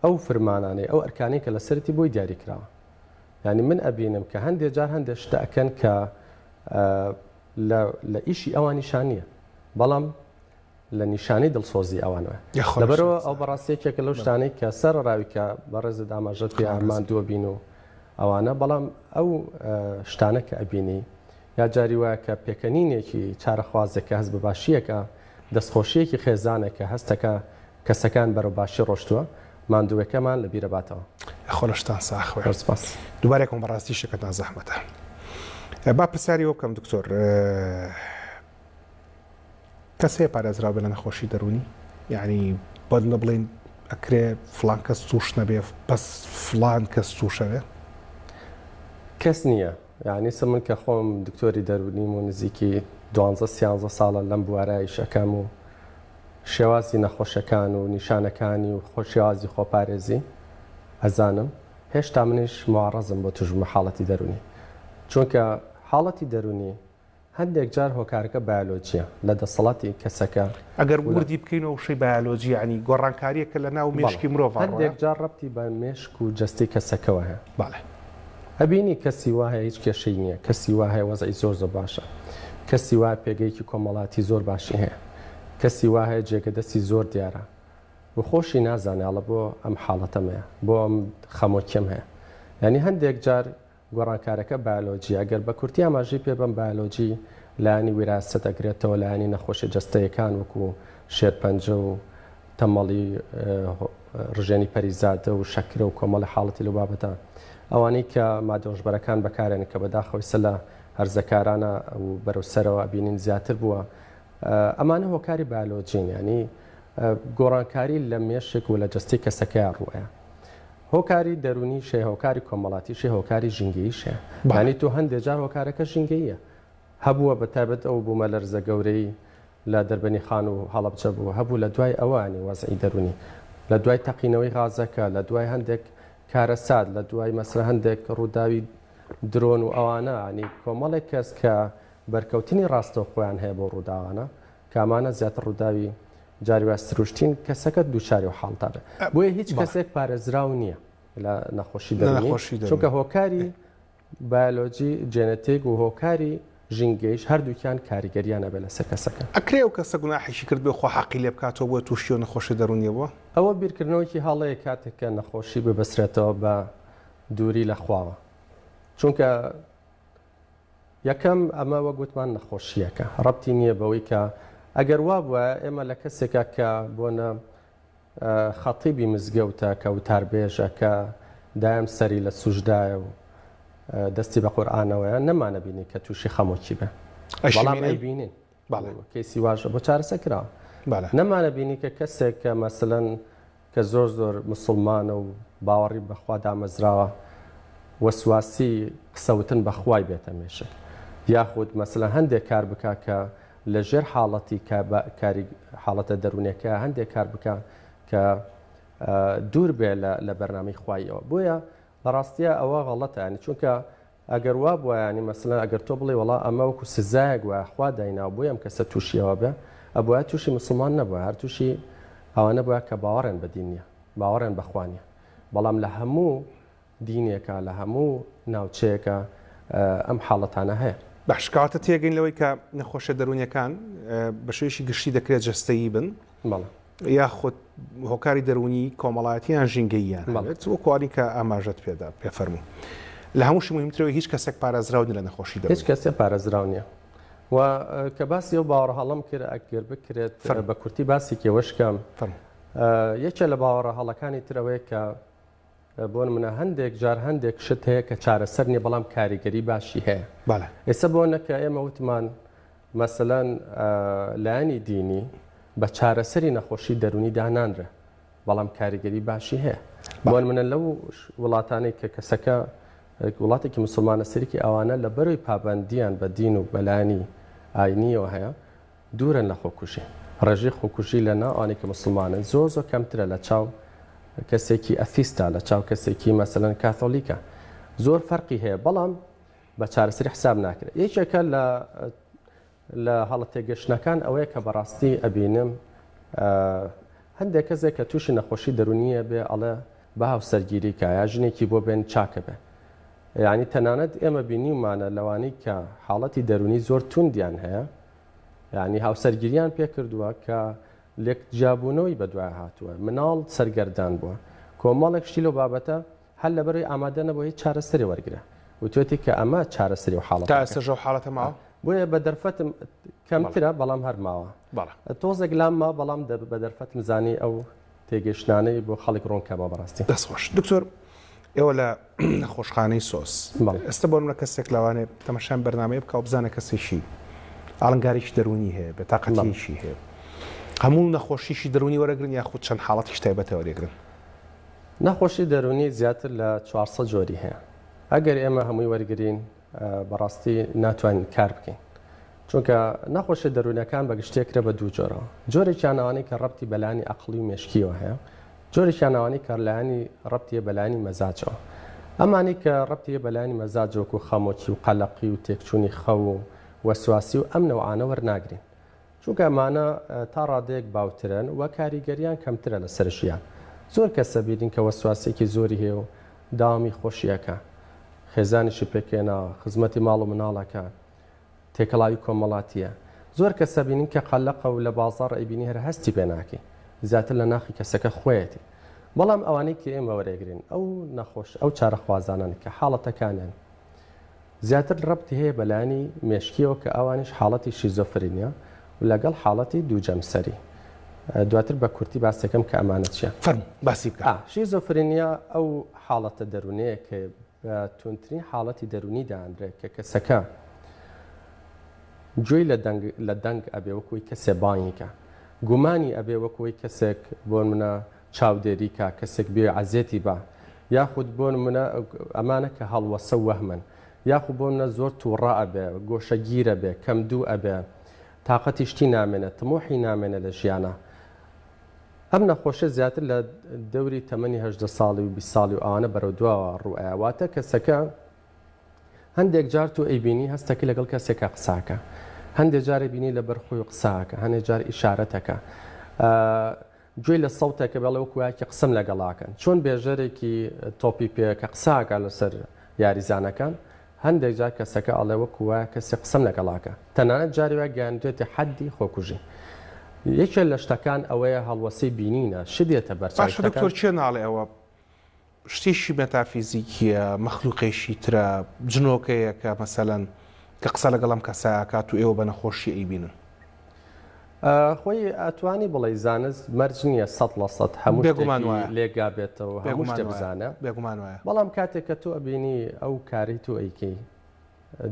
ئەو فرمانانەی ئەو ئەرکانەی کە لەسەرتی بۆی دیاری کراوە یانی من ئەبینم کە هەندێ جار هەندێ شتە ئەکەن کە لە لە ئیشی ئەوانیشان نییە بەڵام لە نیشانەی دڵسۆزی ئەوانەوە لەبەرەوە ئەو بەڕاستی یەکێکە لەو شتانەی کە سەر ڕاوی کە بەڕێزت ئاماژەت پێ ماندووە بین و ئەوانە بەڵام ئەو شتانە کە ئەبینی یا جاری وایە کە پێکەنینێکی چارەخوازێک کە هەست بە باشییەکە دەستخۆشییەکی خێزانێک کە هەستەکە کەسەکان بەرەو باشی ڕۆشتووە ماندووێکەمان لە بیرە باتەوە. خۆ لەشتان ساخ بێ. زۆر سپاس. دووبارە یەکەم بەڕاستی شەکەتان زەحمەتە. با پرسیاری ئەوە بکەم دکتۆر کەس هەیە پارێزراو بێ لە نەخۆشی دەروونی؟ یعنی بۆ نمونە بڵێین ئەکرێ فڵان کەس تووش نەبێ بەس فڵان کەس تووشە بێ؟ کەس نییە. یانی ئیستا من کە خۆم دکتۆری دەروونیم و نزیکی دوانزە سیانزە ساڵە لەم بوارە ئیش ئەکەم و شێوازی نەخۆشەکان و نیشانەکانی و خۆ شێوازی خۆپارێزی ئەزانم هێشتا منیش موعەڕەزم بۆ توشبوون بە حاڵەتی دەروونی چونکە حاڵەتی دەروونی هەندێک جار هۆکارەکە بایۆلۆجیە لە دەسەڵاتی کەسەکە ئەگەر وردی بکەینەوە وشەی بایۆلۆجی یانی گۆڕانکارییەکە لە ناو مێشکی مرۆڤا ڕۆیە. هەندێک جار ڕەبتی بە مێشک و جەستەی کەسەکەوە هەیە. بەڵێ. ئەبینی کەسی وا هەیە هیچ کێشەی نییە، کەسی وا هەیە وەزعی زۆر زۆر باشە، کەسی وا پێگەیەکی کۆمەڵاتی زۆر باشی هەیە، کەسی وا هەیە جێگە دەستی زۆر دیارە و خۆشی نازانێ ئەڵێ بۆ ئەم حاڵەتەم هەیە، بۆ ئەم خەمۆکیەم هەیە. یانی هەندێک جار گۆڕانکارەکە بایۆلۆجییە، گەر بە کورتی ئاماژەی پێ بەم بایۆلۆجی لایەنی ویراسەت ئەگرێتەوە، لایەنی نەخۆشیە جەستەیەکان وەکو شێرپەنجە و تەمەڵی ڕژێنی پەریزادە و شەکرە و کۆمەڵی حاڵەتی لەو بابەتە، ئەوانەی کە مادە هۆشبەرەکان بەکارێنن کە بەداخەوە ئیستا لە هەرزەکارانە و بەرەو سەرەوە ئەبینین زیاتر بووە، ئەمانە هۆکاری بایۆلۆجین یانی گۆڕانکاری لە مێشک و لە جەستەی کەسەکەیا ڕووئەیا. هۆکاری دەروونیش هەیە، هۆکاری کۆمەڵاتیش هەیە، هۆکاری ژینگەییش هەیە. یانی تۆ هەندێ جار هۆکارەکە ژینگەییە. هەبووە بە تایبەت ئەو بوومەلەرزە گەورەی لە دەربەنیخان و هەڵەبجە بوو، هەبوو لە دوای ئەوە یانی وەزعی دەروونی. لە دوای تەقینەوەی غازەکە، لە دوای هەندێک کارەسات، لە دوای مەسەلەن هەندێک ڕووداوی درۆن و ئەوانە، یانی کۆمەڵێک کەس کە بەرکەوتنی ڕاستەوخۆیان هەیە بەو ڕووداوانە، کە ئەمانە زیاتر ڕووداوی جاری وا سروشتین کەسەکە دووچاری و حاڵتا بێ بۆیە هیچ کەسێک پارێزراو نییە لە نەخۆشی دەروونی چونکە هۆکاری بایۆلۆجی جێنەتیک و هۆکاری ژینگەیش هەردووکیان کاریگەریان ئەبێ لەسەر کەسەکە. ئەکرێ ئەو کەسە گوناحێکی کردبێ خوا حەقی لێ بکاتەوە بۆیە تووشی ئەو نەخۆشی دەروونیە بووە؟ ئەوە بیرکردنەوەیەکی هەڵەیە کاتێک کە نەخۆشی ببەسرێتەوە بە دووری لە خواوە چونکە یەکەم، ئەمە وەک وتمان نەخۆشییەکە، ڕەبتی نییە بەوەی کە ئەگەر وابوایە ئێمە لە کەسێکا کە بۆنە خەتیبی مزگەوتە، کە وتاربێژە، کە دایم سەری لە سوجدایە و دەستی بە قورئانەوەیە، نەمانەبینی کە تووشی خەمۆکی بێ. بەڵام ئەیبینین. کەیسی واشە بۆ چارەسەر کراوە. نەمانەبینی کە کەسێک کە مەسەلەن کە زۆر زۆر موسڵمانە و باوەڕی بە خوا دامەزراوە وەسواسی قسە وتن بە خوای بێتە مێشک یاخود مەسەلەن هەندێک کار بکا کە لە ژێر حاڵەتی کاری حاڵەتە دەروونەکە هەندێک کار بکا کە دوور بێ لە بەرنامەی خواییەوە بۆیە. لە ڕاستیا ئەوە غەڵەتە یانی چونکە ئەگەر وا بوایە یانی مەسەلەن ئەگەر تۆ بڵێی وەڵا ئەمە وەکو سزایەک وایە خوا دایناوە بۆیە ئەم کەسە تووشی ئەوە بێ ئەبوایە تووشی موسڵمان نەبوایە هەر تووشی ئەوانە بوایە کە باوەڕیان بە دین نییە باوەڕیان بە خوا نییە بەڵام لە هەموو دینێکا لە هەموو ناوچەیەکا ئەم حاڵەتانە هەیە. باش کەواتە تێگەین لەوەی کە نەخۆشیە دەروونیەکان بە شێوەیەکی گشتی دەکرێت جەستەیی بن بەڵێ. یاخود هۆکاری دەروونی کۆمەڵایەتی یان ژینگەییان هەبێت وەکو ئەوانی کە ئاماژەت پێدا پێ فەرموو. لە هەمووشی موهیمترەوەی هیچ کەسێک پارێزراو نیە لە نەخۆشی دەروونی. هیچ کەسێ پارێزراو نیە و کە باسی ئەو باوەڕە هەڵەم کرد ئەگەر بکرێت بە کورتی باسێکی ئەوەش کەم. یەکێ لە باوەڕە هەڵەکانی تر ئەوەیە کە بۆ نمونە هەندێک جار هەندێک شت هەیە کە چارەسەر نیە بەڵام کاریگەری باشی هەیە. ئێستا بۆ نەکە ئێمە وتمان مەسەلەن لایەنی دینی بە چارەسەری نەخۆشی دەروونی دانانرێ بەڵام کاریگەری باشی هەیە. بۆ نمونە لەو وڵاتانەی کە کەسەکە وڵاتێکی مسلمانە سەرکی ئەوانە لە بەرەوەی پابندیان بە دین و بەلایەنی ئاینیەوە هەیە دوورن لە خۆکوژی. ڕێژەی خۆکوژی لە ناو ئەوانەی کە موسڵمانن زۆر زۆر کەمترە لە چاو کەسێکی ئەثیستا، لە چاو کەسێکی مەسەلەن کاثۆلیکە. زۆر فەرقی هەیە بەڵام بە چارەسەری حساب ناکرێت. یەکێکە لە لە هەڵە تێگەشتنەکان ئەوەیە کە بەڕاستی ئەبینم هەندێک کەسێک کە تووشی نەخۆشی دەرونیە بێ ئەڵێ بە هاوسەرگیری کا یا ژنێکی بۆ بێن چاکە بێ یعنی تەنانەت ئێمە بینیومانە لەوانەی کە حاڵەتی دەرونی زۆر توندیان هەیە یعنی هاوسەرگیریان پێکردووە کە لێک جیابوونەوەی بەدوای هاتووە مناڵ سەرگەردان بووە کۆمەڵێک شتی لەو بابەتە هەر لەبەرەوەی ئامادە نەبووە هیچ چارەسەرێ وەرگرە وتوێتی کە ئەمە چارەسەری و حاڵەتەکە. تا ئێستاش ئەو حاڵەتە ماوە؟ بۆیە بە دەرفەتم کەمترە بەڵام هەر ماوە. بەڵێ. تۆزێک لام ما بەڵام بە دەرفەتم زانی ئەو تێگەیشتنانەی بۆ خەڵک ڕوون کەمەوە بەڕاستی. دەست خۆش. دکتۆر ئێوە لە نەخۆشخانەی سۆز ئێستا بۆ نمونە کەسێک لەوانەیە تەماشای ئەم بەرنامەیە بکا و بزانێ کەسێکی ئاڵنگاریی دەروونی هەیە، بێتاقەتییەکی هەیە. هەموو نەخۆشیی دەروونی وەرەگرن یاخود چەند حاڵەتیش تایبەتە وەریەگرن؟ نەخۆشی دەروونی زیاتر لە 400 جۆری هەیە ئەگەر ئێمە هەمووی وەرگین بەڕاستی ناتوانین کار بکەین چونکە نەخۆشی دەروونەکان بە گشتێ کرە بە دوو جۆرەوە جۆرێکیان ئەوانەی کە ڕەبتی بەلانی ئەقڵی و مێشکیەوە هەیە جۆرێکیان ئەوانەی کە لایەنی ڕەبتیە بەلانی مەزاجەوە ئەمانی کە ڕەبتیە بەلانی مەزاج وەکو خەمۆکی و قەلەقی و تێکچوونی خەو و وەسواسی و ئەم نەوعانە وەرناگرین چونکە ئەمانە تا ڕادەیەک باوترن و کاریگەریان کەمترە لەسەر ژیان. زۆر کەس ئەبینین کە وەسواسێکی زۆری هەیە و داوامی خۆشی ئەکا. خێزانیشی پێکهێناوە، خزمەتی ماڵ و مناڵ ئەکا، تێکەڵاوی کۆمەڵاتییە. زۆر کەس ئەبینین کە قەلەقە و لە بازاڕ ئەیبینی هەر هەستی پێ ناکەی. زیاتر لە ناخی کەسەکە خۆیەتی. بەڵام ئەوانەی کە ئێمە وەرئەگرین ئەو نەخۆش ئەو چارەخوازانەن کە حاڵەتەکانیان زیاتر ڕەبتی هەیە بە لایەنی مێشکیەوە کە ئەوانیش حاڵەتی شیزۆفرینیا و لەگەڵ حاڵەتی دوو جەمسەری. دواتر بە کورتی باس دەکەم کە ئەمانە چییە. فەرموو باسی بکە. شیزۆفرینیا ئەو حاڵەتە دەروونەیە کە بە توندترین حاڵەتی دەروونی دانرێت کە کەسەکە گوێی لە دەنگ لە دەنگ ئەبێ وەکوی کەسێ بانگی کە گومانی ئەبێ وەکوی کەسێک بۆ منە چاودێری کا، کەسێک بێ عەزێتی با، یاخود بۆ نمونە ئەمانە کە هەڵوەسە و وەهمن، یاخود بۆ نمونە زۆر توڕە ئەبێ، گۆشەگیر ئەبێ، کەمدوو ئەبێ، تاقەتی شتی نامێنێ، تموحی نامێنێ لە ژیانا. ئەم نەخۆشیە زیاتر لە دەوری تەمەنی 18 ساڵی و 20 ساڵی و ئەوانە بەرەو دواوە ڕوو ئەیا، واتە کەسەکە هەندێک جار تۆ ئەیبینی هەستەکەی لەگەڵ کەسێکا قساکە، هەندێک جار ئەیبینی لەبەر خۆی قساکە، هەندێک جار ئیشارەتەکە. گوێی لە سەوتێکە بەڵێ وەکو یاکی قسەم لەگەڵاکەن چۆن بێژەرێکی تۆپی پێ کە قساکە لەسەر یاریزانەکان هەندێک جار کەسەکە ئەڵێ وەکو وایە کەسی قسەم لەگەڵاکە تەنانەت جاری وایە گەیاندوێتی حەدی خۆکوژی یەکێ لە شتەکان ئەوەیە هەڵوەسەی بینینە شت دێتە بەرچاو باشە دکتۆر کێ ناڵێ ئەوە شتێکی مێتافیزیکییە، مەخلوقێکی ترە، جنۆکەیەکە مەسەلەن کە قسە لەگەڵ ئەم کەسە ئەکات و ئێوە بە نەخۆشی ئەیبینن. خۆی ئەتوانی بڵێی زانست مەرج نییە 100% هەموو بێگومان شتێکی وایە. لێگابێتەوە هەموو بێگومان شتێ وایە. بزانێ بێگومان وایە. بەڵام کاتێک کە تۆ ئەبینی ئەو کارەی تۆ ئەیکەی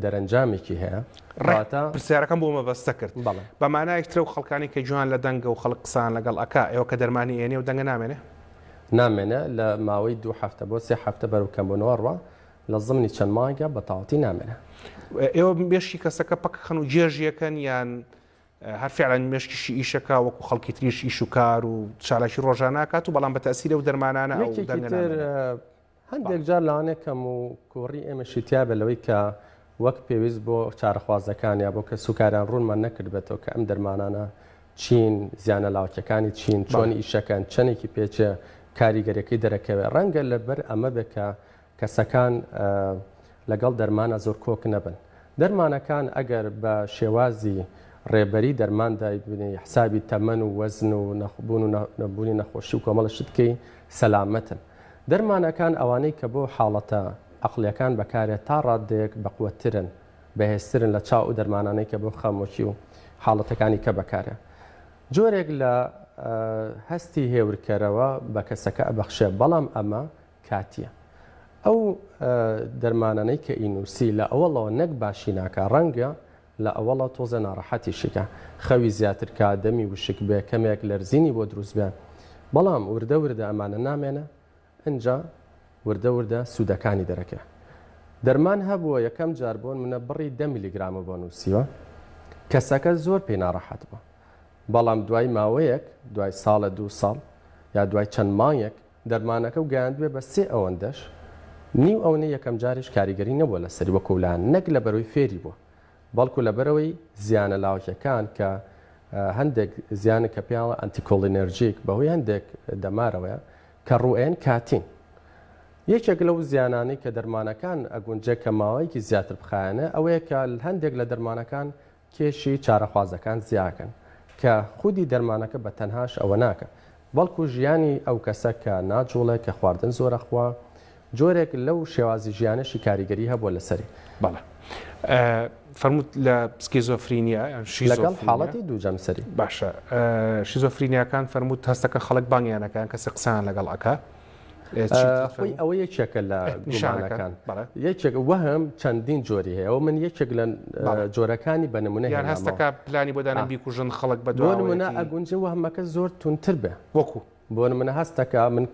دەرەنجامێکی هەیە ڕێک واتە پرسیارەکەم بۆ مەبەستە کرد. بەڵێ. بە مانایەکی تر ئەو خەڵکانەی کە گوێیان لە دەنگە و خەڵک قسەیان لەگەڵ ئەکا ئێوە کە دەرمانی ئێنێ و دەنگە نامێنێ؟ نامێنێ لە ماوەی دوو هەفتە بۆ سێ هەفتە بەرەو کەمبوونەوە ڕوا لە زمنی چەند مانگە بە تەواوەتی نامێنێ. ئێوە مێشکی کەسەکە پەکخەن و گێژیەکەن یان هەر فعلا مێشکیشی ئیشەکا وەکو خەڵکی تریش ئیش و کار و چالاکی ڕۆژانە ئەکات و بەڵام بە تەئسیری ئەو دەرمانانە ئەو یەکێکی دەنگە تر نامێنێ؟ هەندێک جار لەوانەیە کەم و کوڕی ئێمەشی تیابێ لەوەی کە وەک پێویست بۆ چارەخوازەکان یا بۆ کەسوکاریان ڕوونمان نەکردبێتەوە کە ئەم دەرمانانە چین، زیانە لاوەکیەکانی چین، چۆن ئیشەکەن، چەندێکی پێچێ کاریگەریەکەی دەرەکەوێت. ڕەنگە لەبەر ئەمە بێت کە کەسەکان لەگەڵ دەرمانە زۆر کۆک نەبن. دەرمانەکان ئەگەر بە شێوازی ڕێبەری دەرمان دایبنێی حسابی تەمەن و وەزن و بوون و نەبوونی نەخۆشی و کۆمەڵە شت بکەی سەلامەتن. دەرمانەکان ئەوانەی کە بۆ حاڵەتە عەقڵیەکان بەکارێ تا ڕاددەیەک بەقوەتترن، بەهێزترن لە چاو ئەو دەرمانانەی کە بۆ خەمۆکی و حاڵەتەکانی کە بەکارێ. جۆرێک لە هەستی هێورکەرەوە بە کەسەکە ئەبەخشێ بەڵام ئەمە کاتیە. ئەو دەرمانانەی کە ئینوسی لە ئەوەڵەوە نەک باشی ناکا ڕەنگە لە ئەوەڵە تۆزێ ناڕەحەتیشی کا، خەوی زیاتر کا، دەمی وشک بێ، کەمێک لەرزینی بۆ دروست بێ، بەڵام وردە وردە ئەمانە نامێنێ، ئنجا وردە وردە سوودەکانی دەرەکەوێ. دەرمان هەبووە یەکەم جار بۆنمونە بڕی دە میلیگرامە بۆ نووسیوە، کەسەکە زۆر پێی ناڕەحەت بووە، بەڵام دوای ماوەیەک، دوای ساڵێ دوو ساڵ یا دوای چەند مانگێک دەرمانەکە و گەیاندبێ بە سێ ئەوەندەش، نیو ئەونەی یەکەم جاریش کاریگەری نەبووە لەسەری وەکو لایەن نەک لەبەرەوەی فێری بووە بەڵکو لەبەرئەوەی زیانە لاوەکیەکان کە هەندێک زیانن کە پێیان ئەڵێن anticholinergic بەهۆی هەندێک دەمارەوەیە کە ڕوئەیەن کاتین. یەکێک لەو زیانانەی کە دەرمانەکان ئەگونجێ کە ماوەیەکی زیاتر بخایەنێ ئەوەیە کە هەندێک لە دەرمانەکان کێشی چارەخوازەکان زیاکەن کە خودی دەرمانەکە بە تەنهاش ئەوە ناکا بەڵکو ژیانی ئەو کەسە کە ناجوڵێ کە خواردن زۆر ئەخوا جۆرێک لەو شێوازی ژیانەشی کاریگەری هەبووە لەسەری. بەڵێ فەرمووت لە سکیزۆفرینیا یان لەگەڵ حاڵەتی دوو جەمسەری. باشە شیزۆفرینیاکان فەرمووت هەستەکە خەڵک بانگیان ئەکا یان کەسێک قسەیان لەگەڵ ئەکا. خۆی ئەوە یەکێکە لە گومانەکان یەکێک وەهم چەندین جۆری هەیە ئەو من یەکێک لە جۆرەکانی بە نمونە یان هەستەکە پلانی بۆ دانە بیکوژن خەڵک بە بۆ نمونە ئەگونجێ وەهمەکە زۆر تونتر بێ وەکو بۆ نمونە هەستەکە من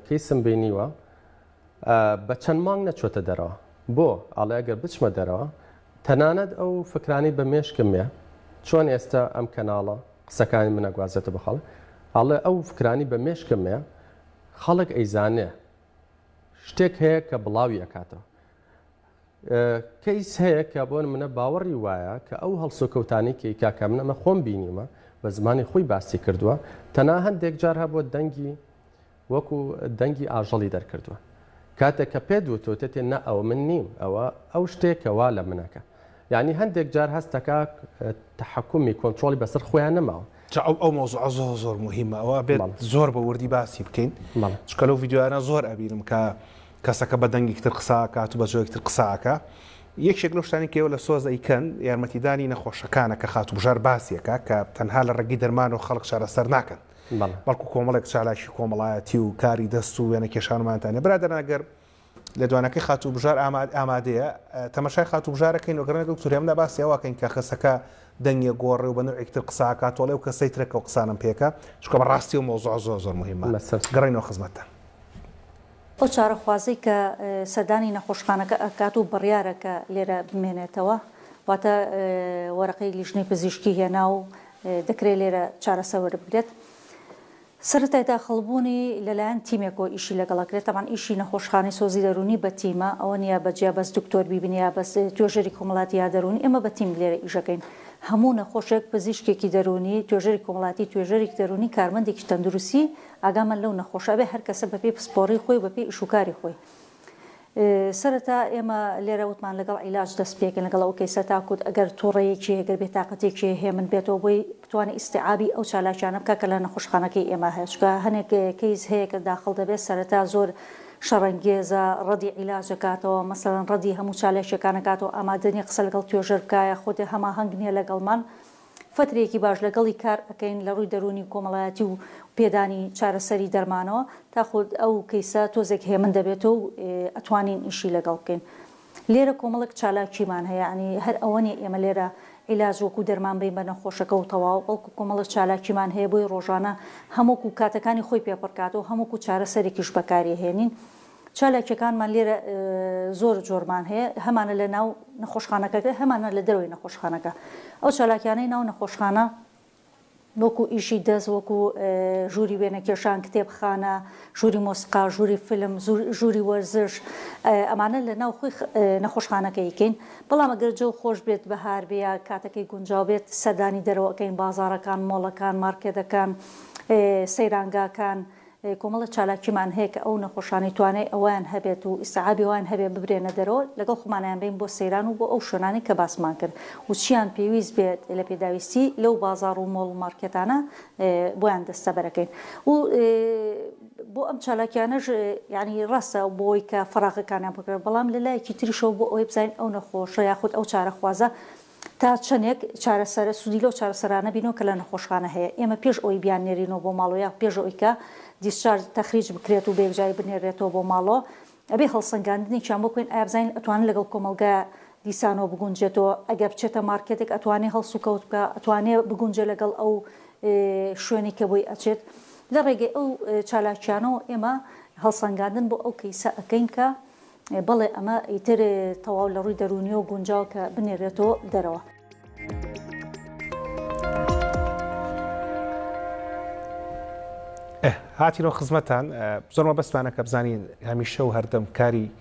کەیسم بینیوە بە چەند مانگ نەچۆتە دەرەوە بۆ ئەڵێ ئەگەر بچمە دەرەوە تەنانەت ئەو فکرانی بە مێشکم مێ چۆن ئێستا ئەم کەناڵە قسەکانی منە گوازێتە بە خەڵک ئەڵێ ئەو فکرانی بە مێشکم مێ خەڵک ئەیزانێ شتێک هەیە کە بڵاوی ئەکاتەوە. کەیس هەیە کە بۆ نمونە باوەڕی وایە کە ئەو هەڵسوکەوتانەی کە ئیکا کە من ئەمە خۆم بینیومە بە زمانی خۆی باسی کردووە تەنها هەندێک جار هەبووە دەنگی وەکو دەنگی ئاژەڵی دەرکردووە کاتێک کە پێت وتوتێتێ نا ئەوە من نیم ئەوە ئەو شتێکە وا لە منەکە یعنی هەندێک جار هەستەکە تحکمی کۆنترۆڵی بەسەر خۆیان نەماوە. جا ئەو ئەو مەوزوعە زۆر زۆر موهیمە ئەوە ئەبێت زۆر بە وردی باسی بکەین چونکە لەو ڤیدیۆیانە زۆر ئەبینم کە کەسەکە بە دەنگێکی تر قسە ئەکات و بە جۆرێکی تر قسە ئەکا یەکێک لەو شتانی کە ئێوە لە سۆز ئەیکەن یارمەتیدانی نەخۆشەکانە کە خاتوو بژار باسی ئەکا کە تەنها لە ڕێگەی دەرمانەوە خەڵک چارەسەر ناکەن بەڵکو کۆمەڵێک چالاکی کۆمەڵایەتی و کاری دەست و وێنەکێشان و مانتانە برادەران ئەگەر لێدوانەکەی خاتوو بژار ئامادەیە تەمەشای خاتوو بژارەکەین و گەڕێن دکتۆر هێمنا باسی ئەوە کەین کە کەسەکە دەنگێ گۆڕێ و بە نەوعێکی تر قسە ئەکات تۆڵێ و کەسەی ترەکە و قسانم پێکە چونکە بەڕاستی ئەو مەوزوعە زۆر زۆر موهیمە گەڕێینەوە خزمەتتان. ئەو چارەخوازەی کە سەردانی نەخۆشخانەکە ئەکات و بڕیارە کە لێرە بمێنێتەوە واتە وەرەقەی لیژنەی پزیشکی هێنا و دەکرێت لێرە چارەسەر وەربگرێت. سەرەتای داخڵبوونی لەلایەن تیمێکەوە ئیشی لەگەڵ ئەکرێت، تەبعەن ئیشی نەخۆشخانەی سۆزی دەروونی بە تیمە، ئەوە نییە بە جیا بەس دکتۆر بیبینی یا بەس توێژەری کۆمەڵاتی یا دەروونی، ئێمە بە تیم لێرە ئیش ئەکەین، هەموو نەخۆشێک پزیشکێکی دەروونی، توێژەری کۆمەڵاتی، توێژەرێکی دەروونی، کارمەندێکی تەندروستی ئاگامان لەو نەخۆشە ئەبێ، هەر کەسە بەپێی پسپۆڕی خۆی و بەپێی ئیشوکاری خۆی. سەرەتا ئێمە لێرە وتمان لەگەڵ عیلاج دەست پێکەین لەگەڵ ئەو کەیسە تاکوت ئەگەر توڕەیەکی هەیە گەر بێتاقەتێکی هەیە هێمن بێتەوە بۆی بتوانێت ئیستیعابی ئەو چالاکیانە بکات کە لە نەخۆشخانەکەی ئێمە هەیە چونکە هەنێک کەیس هەیە کە داخڵ دەبێت سەرەتا زۆر شەڕەنگێزە ڕەدی عیلاج ئەکاتەوە مەسەلەن ڕەدی هەموو چالاکیەکان ئەکاتەوە ئامادە نیە قسە لەگەڵ توێژەر بکا یاخود هەماهەنگ نیە لەگەڵمان فەترەیەکی باش لەگەڵی کار ئەکەین لە ڕووی دەروونی و کۆمەڵایەتی و پێدانی چارەسەری دەرمانەوە تا خود ئەو کەیسە تۆزێک هێمن دەبێتەوە و ئەتوانین ئیشی لەگەڵ بکەین. لێرە کۆمەڵێک چالاکیمان هەیە یانی هەر ئەوە نیە ئێمە لێرە عیلاج وەکو دەرمان بەین بە نەخۆشەکە و تەواو بەڵکو کۆمەڵێک چالاکیمان هەیە بۆی ڕۆژانە هەم وەکو کاتەکانی خۆی پێ پڕکاتەوە هەم وەکو چارەسەرێکیش بەکاری هێنین. چالاکیەکانمان لێرە زۆر جۆرمان هەیە هەمانە لە ناو نەخۆشخانەکە هەمانە لە دەرەوەی نەخۆشخانەکە ئەو چالاکیانەی ناو نەخۆشخانە. وەکو ئیشی دەست، وەکو ژووری وێنەکێشان، کتێبخانە، ژووری مۆسیقا، ژووری فیلم، ژووری وەرزش، ئەمانە لە ناو خۆی نەخۆشخانەکە ئەیکەین. بەڵام ئەگەر جەو خۆش بێت، بەهار بێ یا کاتەکەی گونجاو بێت، سەردانی دەرەوە ئەکەین، بازاڕەکان، مۆڵەکان، مارکێتەکان، سەیرانگاکان، کۆمەڵە چالاکیمان هەیە کە ئەو نەخۆشانەی توانای ئەوەیان هەبێت و ئیستیعابی ئەوەیان هەبێت ببرێنە دەرەوە لەگەڵ خۆمانیان بەین بۆ سەیران و بۆ ئەو شوێنانەی کە باسمان کرد و چیان پێویست بێت لە پێداویستی لەو بازاڕ و مۆڵ و مارکێتانە بۆیان دەستەبەرەکەین و بۆ ئەم چالاکیانەش یانی ڕاستە بۆی کە فەراغەکانیان پڕ بەڵام لە لایەکی تریشەوە بۆ ئەوەی بزانین ئەو نەخۆشە یاخود ئەو چارەخوازە تا چەنێک چارەسەر سوودی لەو چارەسەرانە بینەوە کە لە نەخۆشخانە هەیە، ئێمە پێش ئەوەی بیاننێرینەوە بۆ ماڵەوە یا پێش ئەوەی کە discharge تەخریج بکرێت و بەیەکجاری بنێرێتەوە بۆ ماڵەوە ئەبێ هەڵسەنگاندنێکیان بۆ بکەین ئایا بزانین ئەتوانێت لەگەڵ کۆمەڵگا دیسانەوە بگونجێتەوە ئەگەر بچێتە مارکێتێک ئەتوانێ هەڵسوکەوت بکا ئەتوانێ بگونجێ لەگەڵ ئەو شوێنەی کە بۆی ئەچێت لە ڕێگەی ئەو چالاکیانەوە ئێمە هەڵسەنگاندن بۆ ئەو کەیسە ئەکەین کە بەڵێ ئەمە ئیتر تەواو لە ڕووی دەروونیەوە گونجاوە کە بنێرێتەوە دەرەوە. هاتینەوە خزمەتان زۆر مەبەستمانە کە بزانین هەمیشە و هەردەم کاری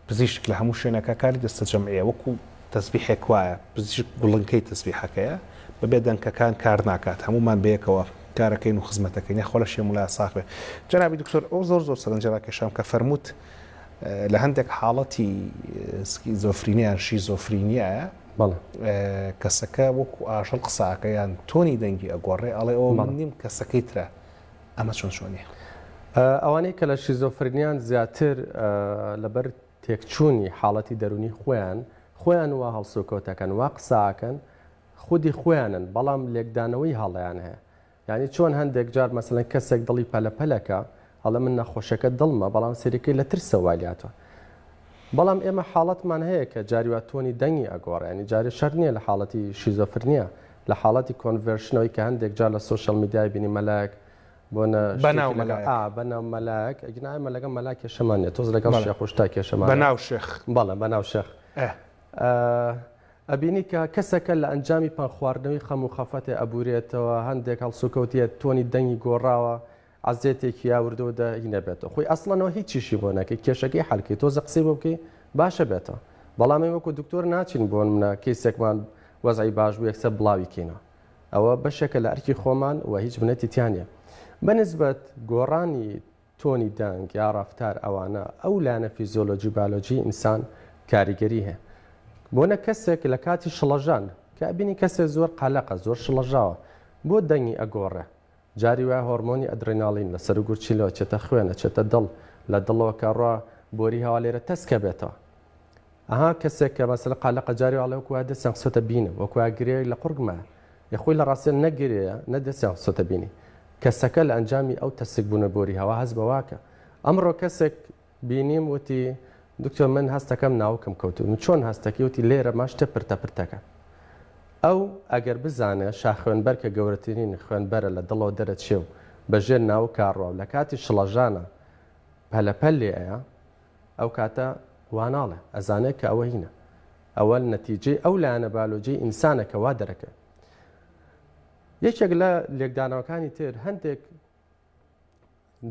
پزیشک لە هەموو شوێنەکە کاری دەستە جەمعیە وەکو تەسبیحێک وایە پزیشک گوڵنکەی تەسبیحەکەیە بەبێ دەنکەکان کار ناکات هەمومان بەیەکەوە کارەکەین و خزمەتەکەین یاخوا لەشی مولایە ساغ بێ جەنابی دکتۆر ئەو زۆر زۆر سەرنجی ڕاکێشام کە فەرمووت لە هەندێک حاڵەتی سکیزۆفرینیا یان شیزۆفرینیایە بەڵێ کەسەکە وەکو ئاژەڵ قساکە یان تۆنی دەنگی ئەگۆڕێ ئەڵێ ئەوە من نیم کەسەکەی ترە ئەمە چۆن چۆنیە؟ ئەوانەی کە لە شیزۆفرنیان زیاتر لەبەر تێکچوونی حاڵەتی دەروونی خۆیان خۆیان وا هەڵسوکەوتەکەن وا قساکەن خودی خۆیانن بەڵام لێکدانەوەی هەڵەیان هەیە یانی چۆن هەندێک جار مەسەلەن کەسێک دڵی پەلە پەلەکە ئەڵێ من نەخۆشەکە دڵمە بەڵام سەیرەکەی لە ترسە وای لاتوە بەڵام ئێمە حاڵەتمان هەیە کە جاری وا تۆنی دەنگی ئەگۆڕێ ینی جارێ شەرت نییە لە حاڵەتی شیزۆفرنیا لە حاڵەتی conversion ەوەی کە هەندێک جار لە social media ی بینی مەلایەک بۆ نە بەناو مەلایەک ئا بەناو مەلایەک ئەگینا ئێمە لەگەڵ مەلا کێشەمان نییە تۆز لەگەڵ شێخ و شتا کێشەمان بەناو شێخ بەڵێ بەناو شێخ ئەبینی کە کەسەکە لە ئەنجامی پەنگخواردنەوەی خەم و خەفەتێ ئەبورێتەوە، هەندێک هەڵسوکەوتیە تۆنی دەنگی گۆڕاوە، عەزێتێکی یا وردە وردە هی نەبێتەوە. خۆی ئەسڵەنەوە هیچیشی بۆ نەکەی کێشەکەی حەل کەی تۆزە قسەی بۆ بکەی باشە بێتەوە. بەڵام ئێمە وەکو دکتۆر ناچین بۆ نمونە کەیسێکمان وەزعی باش بوو یەکسەر بڵاوی کەینەوە. ئەوە بەشێکە لە ئەرکی خۆمان و هیچ منەتی تیا نیە. بەنسبەت گۆڕانی تۆنی دەنگ یا ڕەفتار ئەوانە ئەو لایەنە فیزیۆلۆجی بایۆلۆجی ئینسان کاریگەری هەیە بۆنە کەسێک لە کاتی شڵەژان کە ئەبینی کەسێک زۆر قەلەقە زۆر شڵەژاوە بۆ دەنگی ئەگۆڕێ جاری وایە هۆرمۆنی ئەدریناڵین لە سەر گورچیلەوە چێتە خوێن ئەچێتە دڵ لە دڵەوە کە ڕوا بۆری هەوا لێرە تەسکە بێتەوە ئەها کەسێک کە مەسەلەن قالەقە جاری وا ئەڵێ وەکو وایە دەستیان خستۆتە بینم وەکو وایە گرێ لە قوڕگمایە ئێ خۆی لە ڕاستیا نە گرێیە نە دەستیان خستۆتە بینی کەسەکە لە ئەنجامی ئەو تەسک بوونە بۆری هەوا هەست بە واکە ئەمڕۆ کەسێک بینیم وتی دکتۆر من هەستەکەم ناوکم کەوتو من چۆن هەستەکەی وتی لێرە ما شتێ پرتە پرتەکە ئەو ئەگەر بزانێ شاخوێنبەر کە گەورەترین خوێنبەرە لە دڵەوە دەرەچێ و بە ژێر ناوکا ڕوا و لە کاتی شڵەژانە پەلەپەل لێ ئەیا ئەو کاتە وا ناڵێ، ئەزانێ کە ئەوە هینە. ئەوە نەتیجەی ئەو لایەنە بایۆلۆجیەی ئینسانە کە وا دەرەکەوێ. یەکێک لە لێکدانەوەکانی تر هەندێک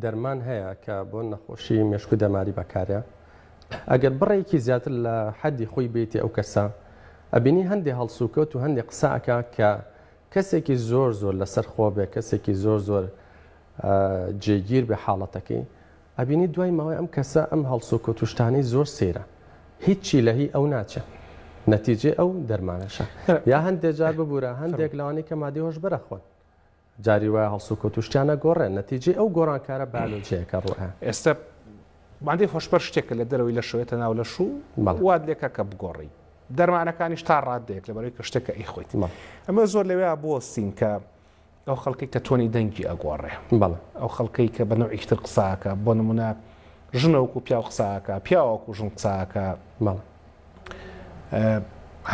دەرمان هەیە کە بۆ نەخۆشی مێشک و دەماری بەکارە ئەگەر بڕێکی زیاتر لە حەدی خۆی بیتێ ئەو کەسە ئەبینی هەندێک هەڵسوکەوت و هەندێک قسە ئەکا کە کەسێکی زۆر زۆر لەسەر خۆ بێ کەسێکی زۆر زۆر جێگیر بێ حاڵەتەکەی ئەبینی دوای ماوەی ئەم کەسە ئەم هەڵسوکەوت و شتانەی زۆر سەیرە هیچی لە هی ئەو ناچێ نەتیجەی ئەو دەرمانەشە یا هەندێک جار ببورە هەندێک لەوانەی کە مادەی هۆشبەرە خۆن جاری وایە هەڵسوکەوت و شتیانە گۆڕێن نەتیجەی ئەو گۆڕانکارە بایۆلۆجیەکە ڕوئە. ئێستا مادەی هۆشبەر شتێکە لە دەرەوەی لەشەوێتە ناو لەش و وات لێکە کە بگۆڕی دەرمانەکانیش تا ڕادەیەک لەبەرەوەی کە شتێکە ئەیخۆیت ئەمە زۆر لەوێ بوەستین کە ئەو خەڵکەی کە تۆنی دەنگی ئەگۆڕێ. بەڵێ. ئەو خەڵکەی کە بە نەوعێکی تر قسە ئەکا، بۆ نموونە ژنە وەکوو پیاو قسە ئەکا، پیاو وەکوو ژن قسە ئەکا. بەڵێ.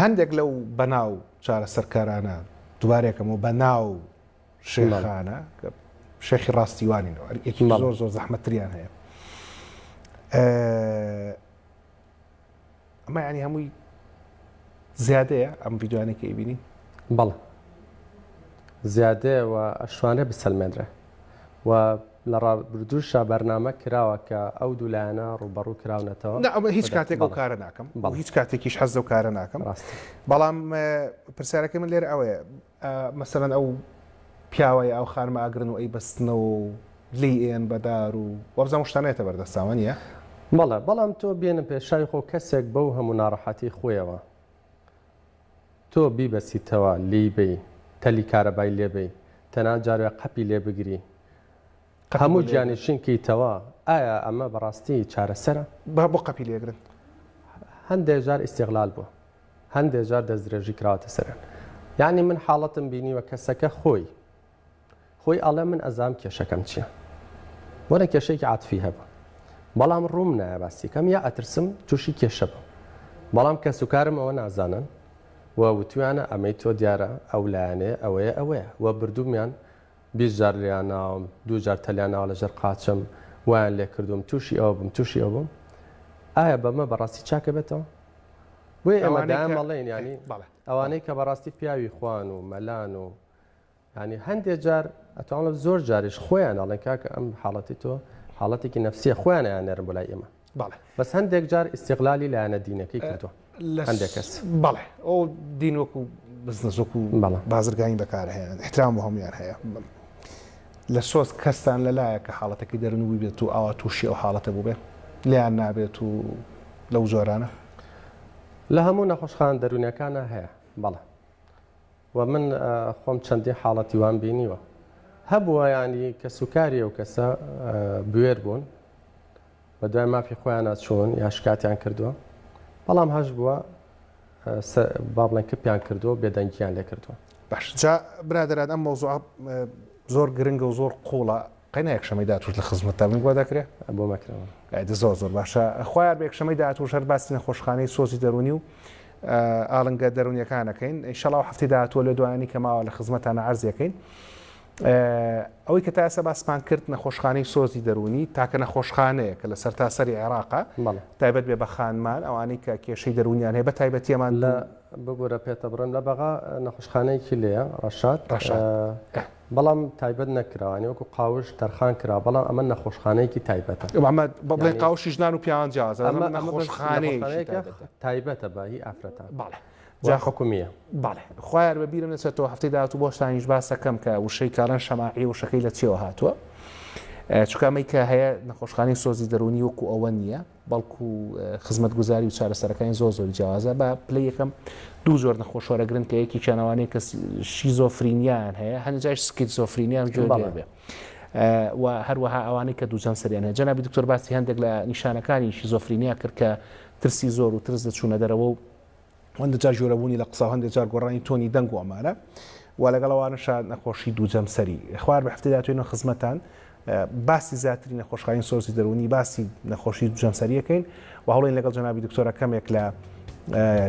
هەندێک لەو بەناو چارەسەرکارانە، دووبارەیەکەمەوە بەناو شێخانە، کە شێخی ڕاستی وا نین، یەکی زۆر زۆر زەحمەتتریان هەیە. ئەمە یانی هەمووی زیادەیە ئەم ڤیدیۆیانەی کە ئەیبینین؟ بەڵێ. زیادەیە و ئەشتوانرێ بسەلمێنرێ و لە ڕابردووشا بەرنامە کراوە کە ئەو دوو لایەنە ڕووبەڕوو کراونەتەوە. نا ئەمە هیچ کاتێک ئەو کارە ناکەم و هیچ کاتێکیش حەز لەو کارە ناکەم. بەڵام پرسیارەکەی من لێرە ئەوەیە مەسەلەن ئەو پیاوە یا ئەو خانمە ئەگرن و ئەیبەستنەوە و لێی ئەیەن بە دار و وابزانم ئەو شتانە یەتە بەردەستان وانییە؟ بەڵێ بەڵام تۆ بێنە پێشاوی خۆ کەسێک بەو هەموو ناڕەحەتی خۆیەوە تۆ بیبەسیتەوە لێی بەی تەلی کارەبای لێ بەی تەنانەت جار وایە قەپی لێ بگری هەموو گیانی شین کەیتەوە ئایا ئەمە بەڕاستی چارەسەرە؟ با بۆ قەپی لێگرن؟ هەندێ جار ئیستیغلال بووە هەندێ جار دەستدرێژی کراوەتە سەریان یانی من حاڵەتم بینیوە کەسەکە خۆی خۆی ئەڵێ من ئەزانم کێشەکەم چیە وەرە کێشەیەکی عاتفی هەبوو بەڵام ڕووم نایە باسی کەم یا ئەترسم تووشی کێشە بم بەڵام کەسوکارم ئەوە نازانن و وتویانە ئەمەی تۆ دیارە ئەو لایەنەیە ئەوەیە ئەوەیە و بردوومیان 20 جار لێیان ناوم دوو جار تەلیان ناوە لەژێر قاچم وایان لێ کردوم تووشی ئەوە بووم تووشی ئەو بووم ئایا بەمە بەڕاستی چاکە بێتەوە بۆیە ئێمە دایم ئەڵێین یانی ئەوانەی کە بەڕاستی پیاوی خوان و مەلان و یانی هەندێ جار ئەتوانم بڵێم زۆر جاریش خۆیان ئەڵێن کاکە ئەم حاڵەتی تۆ حاڵەتێکی نەفسیە خۆیان ئەیاننێرن بۆ لای ئێمە بەڵێ بەس هەندێک جار ئیستیغلالی لایەنە دینەکەی کردووە هەندێک کەس بەڵێ ئەو دین وەکو بزنس وەکو بازرگانی بەکارهێنن احترام بۆ هەمویان هەیە لە سۆز کەستان لەلایە کە حاڵەتەکەی دەرنووی بێت و ئاوا تووشی ئەو حاڵەتە بووبێ لیان نابێت و لەو جۆرانە لە هەموو نەخۆشخانە دەروونیەکانە هەیە بەڵێ وە من خۆم چەندین حاڵەتی وام بینیوە هەبووە یانی کەسوکاری ئەو کەسە بوێر بوون بە دوای مافی خۆیانە چوون یا شکاتیان کردووە بەڵام هەش بووە با بڵێن کپیان کردووە بێدەنگیان لێ کردووە باش جا برادەران ئەم مەوزوعە زۆر گرنگە و زۆر قوڵە قەینا یەکشەمەی داهاتووش لە خزمەتتا بین بۆ دەکرێ؟ بۆ مەکرەوە. ئەدە زۆر زۆر باشە خوایار بە یەکشەمەی داهاتووش هەر باسی نەخۆشخانەی سۆزی دەروونی و ئاڵنگە دەروونیەکان ئەکەین ئینشەڵا و هەفتەی داهاتووە لە دوایانی کە ماوە لە خزمەتانە عەرزیەکەین ئەوەی کە تا ئێستا باسمان کرد نەخۆشخانەی سۆزی دەروونی تاکە نەخۆشخانەیە کە لە سەرتاسەری عێراقە تایبەت بێ بە خانمان ئەوانەی کە کێشەی دەروونیان هەیە بە تایبەتیەمان لە ببورە پێتە بڕم لە بەغا نەخۆشخانەیەکی لێیە ڕەشاد ڕەشاد بەڵام تایبەت نەکراوە یانی وەکو قاوش تەرخان کراوە بەڵام ئەمە نەخۆشخانەیەکی تایبەتە. ئەمە بڵێن قاوشی ژنان و پیاوان جیاوازە ئەمە نەخۆشخانەیەکی تایبەتە. تایبەتە بە هی ئافرەتان. بەڵێ. جا حکومییە. بەڵێ. خوایار بە بیرم نەچێتەوە هەفتەی داهاتوو بۆشتانیش باس دەکەم کە وشەی کاڵێن شەماعی وشەکەی لە چیەوە هاتووە. چونکە ئەمەی کە هەیە نەخۆشخانەی سۆزی دەروونی وەکو ئەوە نییە. بەڵکو خزمەتگوزاری و چارەسەرەکانی زۆر زۆر جیاوازە بە پلەی یەکەم دوو زۆر نەخۆش وەرەگرن کە یەکێکیان ئەوانەیە کە شیزۆفرینیان هەیە هەندێک جاریش سکیزۆفرینیان گوێ لێ بێ و هەروەها ئەوانەی کە دووجەم سەریان هەیە جەنابی دکتۆر باسی هەندێک لە نیشانەکانی شیزۆفرینیا کرد کە ترسی زۆر و ترس لە چوونە دەرەوە و هەندێک جار ژوورەبوونی لە قسە و هەندێک جار گۆڕانی تۆنی دەنگ و ئەمانە و لەگەڵ ئەوانەشا نەخۆشی دووجەمسەری خوار بە هەفتەی داهاتووینەوە خزمەتان باسی زیاتری نەخۆشخانی سۆزی دەروونی باسی نەخۆشی دووجەمسەریەکەین و هەوڵین لەگەڵ جەنابی دکتۆرە کەمێک لە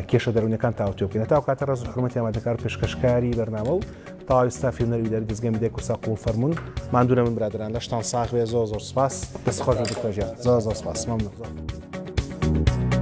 کێشە دەروونیەکان تاوتوێ بکەین تا کاتە ڕێز و حرمەتی ئامادەکار و پێشکەشکاری بەرنامە و تەواوی ستافی هونەری ئیداری دەزگای میدیای کوردستان قبوڵ فەرموون ماندوو نەبن برادەران لەشتان ساغ بێ زۆر زۆر سپاس دەست خۆش بێ دکتۆر گیان زۆر زۆر سپاس مەمنون.